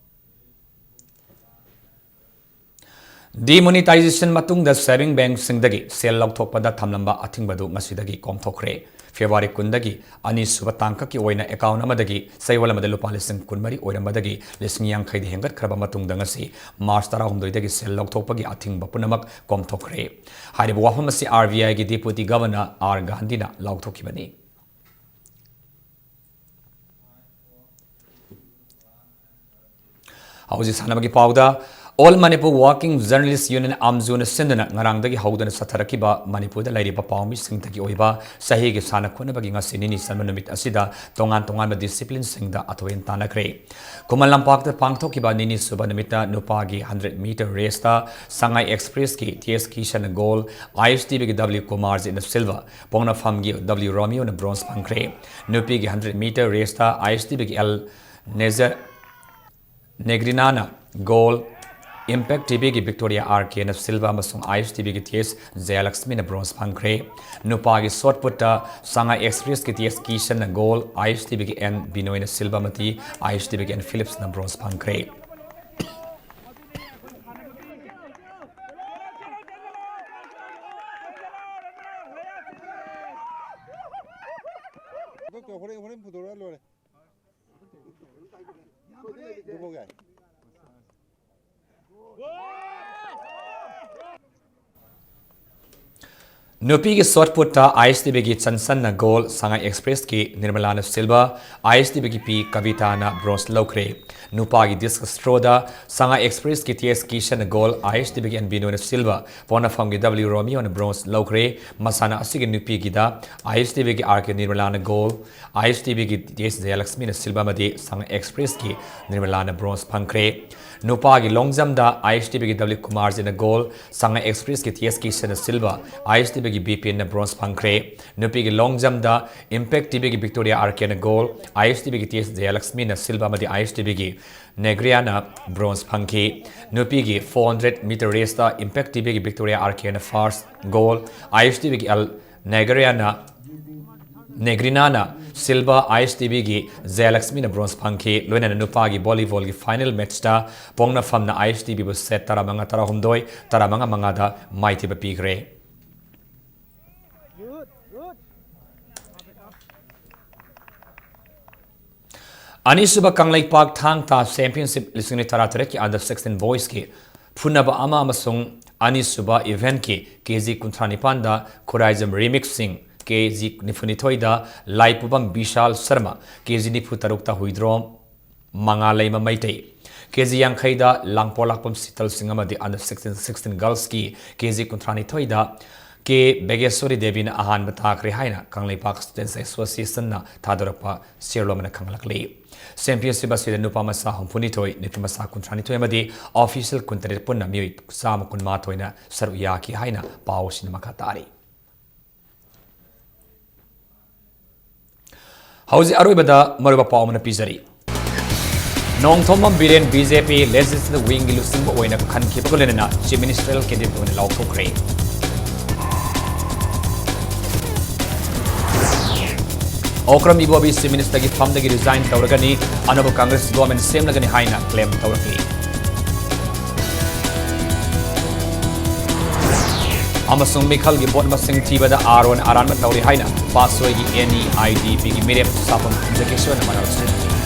ꯗꯤꯃꯣꯅꯤꯇꯥꯏꯖꯦꯁꯟ ꯃꯇꯨꯡꯗ ꯁꯦꯚꯤꯡ ꯕꯦꯡꯛꯁꯤꯡꯗꯒꯤ ꯁꯦꯜ ꯂꯧꯊꯣꯛꯄꯗ ꯊꯝꯂꯝꯕ ꯑꯊꯤꯡꯕꯗꯨ ꯉꯁꯤꯗꯒꯤ ꯀꯣꯝꯊꯣꯛꯈ꯭ꯔꯦ꯫ ꯐꯦꯕ꯭ꯔꯨꯋꯥꯔꯤ ꯀꯨꯟꯗꯒꯤ ꯑꯅꯤꯁꯨꯕ ꯇꯥꯡꯀꯛꯀꯤ ꯑꯣꯏꯅ ꯑꯦꯀꯥꯎꯟꯠ ꯑꯃꯗꯒꯤ ꯆꯌꯣꯜ ꯑꯃꯗ ꯂꯨꯄꯥ ꯂꯤꯁꯤꯡ ꯀꯨꯟꯃꯔꯤ ꯑꯣꯏꯔꯝꯕꯗꯒꯤ ꯂꯤꯁꯤꯡ ꯌꯥꯡꯈꯩꯗ ꯍꯦꯟꯒꯠꯈ꯭ꯔꯕ ꯃꯇꯨꯡꯗ ꯉꯁꯤ ꯃꯥꯔꯆ ꯇꯔꯥꯍꯨꯝꯗꯣꯏꯗꯒꯤ ꯁꯦꯜ ꯂꯧꯊꯣꯛꯄꯒꯤ ꯑꯊꯤꯡꯕ ꯄꯨꯝꯅꯃꯛ ꯀꯣꯝꯊꯣꯛꯈ꯭ꯔꯦ꯫ ꯍꯥꯏꯔꯤꯕ ꯋꯥꯐꯝ ꯑꯁꯤ ꯑꯥꯔ ꯕꯤ ꯑꯥꯏꯒꯤ ꯗꯤꯄꯨꯇꯤ ꯒꯚꯔꯅꯔ ꯑꯥꯔ ꯒꯥꯟꯙꯤꯅ ꯂꯥꯎꯊꯣꯛꯈꯤꯕꯅꯤ꯫ ꯍꯧꯖꯤꯛ ꯁꯥꯟꯅꯕꯒꯤ ꯄꯥꯎꯗ, all Manipur working journalists union, ꯑꯥꯝꯖꯨꯅ ꯁꯤꯟꯗꯨꯅ ꯉꯔꯥꯡꯗꯒꯤ ꯍꯧꯗꯨꯅ ꯆꯠꯊꯔꯛꯈꯤꯕ ꯃꯅꯤꯄꯨꯔꯗ ꯂꯩꯔꯤꯕ ꯄꯥꯎꯃꯤꯁꯤꯡꯗꯒꯤ ꯑꯣꯏꯕ ꯆꯍꯤꯒꯤ ꯁꯥꯟꯅ ꯈꯣꯠꯅꯕꯒꯤ ꯉꯁꯤ ꯅꯤꯅꯤ ꯆꯟꯕ ꯅꯨꯃꯤꯠ ꯑꯁꯤꯗ ꯇꯣꯉꯥꯟ ꯇꯣꯉꯥꯟꯕ ꯗꯤꯁꯤꯄ꯭ꯂꯤꯟꯁꯤꯡꯗ ꯑꯊꯣꯏ ꯑꯍꯦꯟ ꯇꯥꯟꯅꯈ꯭ꯔꯦ꯫ ꯈꯨꯃꯟ ꯂꯝꯄꯥꯛꯇ ꯄꯥꯡꯊꯣꯛꯈꯤꯕ ꯅꯤꯅꯤ ꯁꯨꯕ ꯅꯨꯃꯤꯠꯇ ꯅꯨꯄꯥꯒꯤ ꯍꯟꯗ꯭ꯔꯦꯠ ꯃꯤꯇꯔ ꯔꯦꯁꯇ ꯁꯉꯥꯏ ꯑꯦꯛꯁꯄ꯭ꯔꯦꯁꯀꯤ ꯇꯤ ꯑꯦꯁ ꯀꯤꯁꯟꯅ ꯒꯣꯜ, ꯑꯥꯏ ꯑꯦꯁ ꯇꯤ ꯕꯤꯒꯤ ꯗꯕ꯭ꯂꯤꯎ ꯀꯨꯃꯥꯔꯖꯤꯠꯅ ꯁꯤꯜꯚꯔ, ꯄꯣꯛꯅꯐꯝꯒꯤ ꯗꯕ꯭ꯂꯤꯎ ꯔꯣꯃꯤꯌꯣꯅ ꯕ꯭ꯔꯣꯟꯖ ꯐꯪꯈ꯭ꯔꯦ꯫ ꯅꯨꯄꯤꯒꯤ ꯍꯟꯗ꯭ꯔꯦꯠ ꯃꯤꯇꯔ ꯔꯦꯁꯇ ꯑꯥꯏ ꯑꯦꯁ ꯇꯤ ꯕꯤꯒꯤ ꯑꯦꯜ ꯅꯦꯖꯔ ꯅꯦꯒ꯭ꯔꯤꯅꯥꯅ ꯒꯣꯜ, Impact ꯇꯤ ꯚꯤꯒꯤ ꯕꯤꯛꯇꯣꯔꯤꯌꯥ ꯑꯥꯔ ꯀꯦꯅ ꯁꯤꯜꯚꯔ ꯑꯃꯁꯨꯡ ꯑꯥꯏ ꯑꯦꯁ ꯇꯤ ꯚꯤꯒꯤ ꯇꯤ ꯑꯦꯁ ꯖꯌꯂꯛꯁꯃꯤꯅ ꯕ꯭ꯔꯣꯟꯖ ꯐꯪꯈ꯭ꯔꯦ꯫ ꯅꯨꯄꯥꯒꯤ ꯁꯣꯠ ꯄꯨꯠꯇ ꯁꯉꯥꯏ ꯑꯦꯛꯁꯄ꯭ꯔꯦꯁꯀꯤ ꯇꯤ ꯑꯦꯁ ꯀꯤꯁꯟꯅ ꯒꯣꯜ, ꯑꯥꯏ ꯑꯦꯁ ꯇꯤ ꯚꯤꯒꯤ ꯑꯦꯟ ꯕꯤꯅꯣꯏꯅ ꯁꯤꯜꯚꯔ ꯑꯃꯗꯤ ꯑꯥꯏ ꯑꯦꯁ ꯇꯤ ꯚꯤꯒꯤ ꯑꯦꯟ ꯐꯤꯂꯤꯞꯁꯅ ꯕ꯭ꯔꯣꯟꯖ ꯐꯪꯈ꯭ꯔꯦ꯫ ꯍꯣꯔꯦꯟ, ꯍꯣꯔꯦꯟ ꯄꯨꯊꯣꯔꯛꯑ ꯂꯣꯏꯔꯦ꯫ ꯑꯗꯨꯐꯥꯎ ꯌꯥꯏ꯫ ꯅꯨꯄꯤꯒꯤ ꯁꯣꯠ ꯄꯨꯠꯇ ꯑꯥꯏ ꯑꯦꯁ ꯇꯤ ꯚꯤꯒꯤ ꯆꯟꯁꯟꯅ ꯒꯣꯜ, ꯁꯉꯥꯏ ꯑꯦꯛꯁꯄ꯭ꯔꯦꯁꯀꯤ ꯅꯤꯔꯃꯂꯥꯅ ꯁꯤꯜꯚꯔ, ꯑꯥꯏ ꯑꯦꯁ ꯇꯤ ꯚꯤꯒꯤ ꯄꯤ ꯀꯕꯤꯇꯥꯅ ꯕ꯭ꯔꯣꯟꯖ ꯂꯧꯈ꯭ꯔꯦ꯫ ꯅꯨꯄꯥꯒꯤ ꯗꯤꯁꯀꯁ ꯊ꯭ꯔꯣꯗ ꯁꯉꯥꯏ ꯑꯦꯛꯁꯄ꯭ꯔꯦꯁꯀꯤ ꯇꯤ ꯑꯦꯁ ꯀꯤꯁꯟꯅ ꯒꯣꯜ, ꯑꯥꯏ ꯑꯦꯁ ꯇꯤ ꯚꯤꯒꯤ ꯑꯦꯟ ꯕꯤꯅꯣꯏꯅ ꯁꯤꯜꯚꯔ, ꯄꯣꯛꯅꯐꯝꯒꯤ ꯗꯕ꯭ꯂꯤꯎ ꯔꯣꯃꯤꯌꯣꯅ ꯕ꯭ꯔꯣꯟꯖ ꯂꯧꯈ꯭ꯔꯦ꯫ ꯃꯁꯥꯟꯅ ꯑꯁꯤꯒꯤ ꯅꯨꯄꯤꯒꯤꯗ ꯑꯥꯏ ꯑꯦꯁ ꯇꯤ ꯚꯤꯒꯤ R K ꯅꯤꯔꯃꯂꯥꯅ goal, I S T ꯚꯤꯒꯤ ꯇꯤ ꯑꯦꯁ ꯖꯌꯂꯛꯁꯃꯤꯅ ꯁꯤꯜꯚꯔ ꯑꯃꯗꯤ ꯁꯉꯥꯏ ꯑꯦꯛꯁꯄ꯭ꯔꯦꯁꯀꯤ ꯅꯤꯔꯃꯂꯥꯅ ꯕ꯭ꯔꯣꯟꯖ ꯐꯪꯈ꯭ꯔꯦ꯫ ꯅꯨꯄꯥꯒꯤ ꯂꯣꯡ ꯖꯝꯗ ꯑꯥꯏ ꯑꯦꯁ ꯇꯤ ꯚꯤꯒꯤ ꯗꯕ꯭ꯂꯤꯎ ꯀꯨꯃꯥꯔꯖꯤꯅ ꯒꯣꯜ, ꯁꯉꯥꯏ ꯑꯦꯛꯁꯄ꯭ꯔꯦꯁꯀꯤ ꯇꯤ ꯑꯦꯁ ꯀꯤꯁꯟꯅ ꯁꯤꯜꯚꯔ, ꯑꯥꯏ ꯑꯦꯁ ꯇꯤ ꯚꯤꯒꯤ ꯕꯤ ꯄꯤ ꯑꯦꯟꯅ ꯕ꯭ꯔꯣꯟꯖ ꯐꯪꯈ꯭ꯔꯦ꯫ ꯅꯨꯄꯤꯒꯤ ꯂꯣꯡ ꯖꯝꯗ ꯏꯝꯄꯦꯛ ꯇꯤ ꯚꯤꯒꯤ ꯕꯤꯛꯇꯣꯔꯤꯌꯥ ꯑꯥꯔ ꯀꯦꯅ ꯒꯣꯜ, ꯑꯥꯏ ꯑꯦꯁ ꯇꯤ ꯚꯤꯒꯤ ꯇꯤ ꯑꯦꯁ ꯖꯌꯂꯛꯁꯃꯤꯅ ꯁꯤꯜꯚꯔ ꯑꯃꯗꯤ ꯑꯥꯏ ꯑꯦꯁ ꯇꯤ ꯚꯤꯒꯤ ꯅꯦꯒ꯭ꯔꯤꯌꯥꯅ ꯕ꯭ꯔꯣꯟꯖ ꯐꯪꯈꯤ꯫ ꯅꯨꯄꯤꯒꯤ ꯐꯣꯔ ꯍꯟꯗ꯭ꯔꯦꯠ ꯃꯤꯇꯔ ꯔꯦꯁꯇ ꯏꯝꯄꯦꯛ ꯇꯤ ꯚꯤꯒꯤ ꯕꯤꯛꯇꯣꯔꯤꯌꯥ ꯑꯥꯔ ꯀꯦꯅ ꯐꯥꯔꯁ ꯒꯣꯜ, ꯑꯥꯏ ꯑꯦꯁ ꯇꯤ ꯚꯤꯒꯤ ꯑꯦꯜ ꯅꯦꯒ꯭ꯔꯤꯌꯥꯅ, ꯅꯦꯒ꯭ꯔꯤꯅꯥꯅ ꯁꯤꯜꯚꯔ, ꯑꯥꯏ ꯑꯦꯁ ꯇꯤ ꯚꯤꯒꯤ ꯖꯌꯂꯛꯁꯃꯤꯅ ꯕ꯭ꯔꯣꯟꯖ ꯐꯪꯈꯤ꯫ ꯂꯣꯏꯅꯅ ꯅꯨꯄꯥꯒꯤ ꯚꯣꯂꯤꯕꯣꯜꯒꯤ ꯐꯥꯏꯅꯦꯜ ꯃꯦꯠꯆꯇ ꯄꯣꯡꯅꯐꯝꯅ ꯑꯥꯏ ꯑꯦꯁ ꯇꯤ ꯚꯤꯕꯨ ꯁꯦꯠ ꯇꯔꯥꯃꯉꯥ ꯇꯔꯥꯍꯨꯝꯗꯣꯏ, ꯇꯔꯥꯃꯉꯥ ꯃꯉꯥꯗ ꯃꯥꯏꯊꯤꯕ ꯄꯤꯈ꯭ꯔꯦ꯫ ꯑꯅꯤꯁꯨꯕ ꯀꯪꯂꯩꯄꯥꯛ ꯊꯥꯡ ꯇꯥ ꯆꯦꯝꯄꯤꯌꯟꯁꯤꯞ ꯂꯤꯁꯤꯡ ꯑꯅꯤ ꯇꯔꯥꯇꯔꯦꯠꯀꯤ under sixteen boysꯀꯤ ꯐꯨꯅꯕ ꯑꯃ ꯑꯃꯁꯨꯡ ꯑꯅꯤꯁꯨꯕ ꯏꯚꯦꯟꯠꯀꯤ ꯀꯦ ꯖꯤ ꯀꯨꯟꯊ꯭ꯔꯥ ꯅꯤꯄꯥꯟꯗ ꯈꯨꯔꯥꯏꯖꯝ ꯔꯤꯃꯤꯛꯁ ꯁꯤꯡ, ꯀꯦ ꯖꯤ ꯅꯤꯐꯨꯅꯤꯊꯣꯏꯗ ꯂꯥꯏꯄꯨꯕꯝ ꯕꯤꯁꯥꯜ ꯁꯔꯃ, ꯀꯦ ꯖꯤ ꯅꯤꯐꯨ ꯇꯔꯨꯛꯇ ꯍꯨꯏꯗ꯭ꯔꯣꯝ ꯃꯉꯥꯂꯩꯃ ꯃꯩꯇꯩ, ꯀꯦ ꯖꯤ ꯌꯥꯡꯈꯩꯗ ꯂꯥꯡꯄꯣꯛ ꯂꯥꯛꯄꯝ ꯁꯤꯇꯜ ꯁꯤꯡ ꯑꯃꯗꯤ under sixteen, sixteen girlsꯀꯤ ꯀꯦ ꯖꯤ ꯀꯨꯟꯊ꯭ꯔꯥꯅꯤꯊꯣꯏꯗ ꯀꯦ ꯕꯦꯒꯦꯁꯣꯔꯤ ꯗꯦꯕꯤꯅ ꯑꯍꯥꯟꯕ ꯇꯥꯈ꯭ꯔꯦ ꯍꯥꯏꯅ ꯀꯪꯂꯩꯄꯥꯛ Students Associationꯅ ꯊꯥꯗꯣꯔꯛꯄ ꯁꯤꯔꯣꯜ ꯑꯃꯅ ꯈꯪꯍꯜꯂꯛꯂꯤ꯫ ꯆꯦꯝꯄꯤꯌꯟꯁꯤꯞ ꯑꯁꯤꯗ ꯅꯨꯄꯥ ꯃꯆꯥ ꯍꯨꯝꯐꯨꯅꯤꯊꯣꯏ, ꯅꯨꯄꯤ ꯃꯆꯥ ꯀꯨꯟꯊ꯭ꯔꯥꯅꯤꯊꯣꯏ ꯑꯃꯗꯤ ꯑꯣꯐꯤꯁꯤꯌꯦꯜ ꯀꯨꯟꯇꯔꯦꯠ ꯄꯨꯟꯅ ꯃꯤꯑꯣꯏ ꯆꯥꯝꯃ ꯀꯨꯟꯃꯥꯊꯣꯏꯅ ꯁꯔꯨꯛ ꯌꯥꯈꯤ ꯍꯥꯏꯅ ꯄꯥꯎꯁꯤꯡꯅ ꯃꯈꯥ ꯇꯥꯔꯤ꯫ ꯍꯧꯖꯤꯛ ꯑꯔꯣꯏꯕꯗ ꯃꯔꯨꯑꯣꯏꯕ ꯄꯥꯎ ꯑꯃꯅ ꯄꯤꯖꯔꯤ꯫ ꯅꯣꯡꯊꯣꯝꯕꯝ ꯕꯤꯔꯦꯟ BJP Legislative Wingꯒꯤ ꯂꯨꯆꯤꯡꯕ ꯑꯣꯏꯅ ꯈꯟꯈꯤꯕꯒ ꯂꯣꯏꯅꯅ Chief Ministerial Candidate ꯑꯣꯏꯅ ꯂꯥꯎꯊꯣꯛꯈ꯭ꯔꯦ꯫ ꯑꯣꯀ꯭ꯔꯝ ꯏꯕꯣꯕꯤ Chief Ministerꯒꯤ ꯐꯝꯗꯒꯤ resign ꯇꯧꯔꯒꯅꯤ, ꯑꯅꯧꯕ Congress government ꯁꯦꯝꯂꯒꯅꯤ ꯍꯥꯏꯅ claim ꯇꯧꯔꯛꯂꯤ꯫ ꯑꯃꯁꯨꯡ ꯃꯤꯈꯜꯒꯤ vote ꯃꯁꯤꯡ ꯊꯤꯕꯗ ꯑꯥꯔꯣꯅ ꯑꯔꯥꯟꯕ ꯇꯧꯔꯤ ꯍꯥꯏꯅ ꯄꯥꯠꯁꯣꯏꯒꯤ NEIDPꯒꯤ ꯃꯤꯔꯦꯞ ꯁꯥꯐꯝ ꯖꯀꯤꯁꯣꯔꯅ ꯃꯔꯥꯜ ꯁꯤꯟꯈꯤ꯫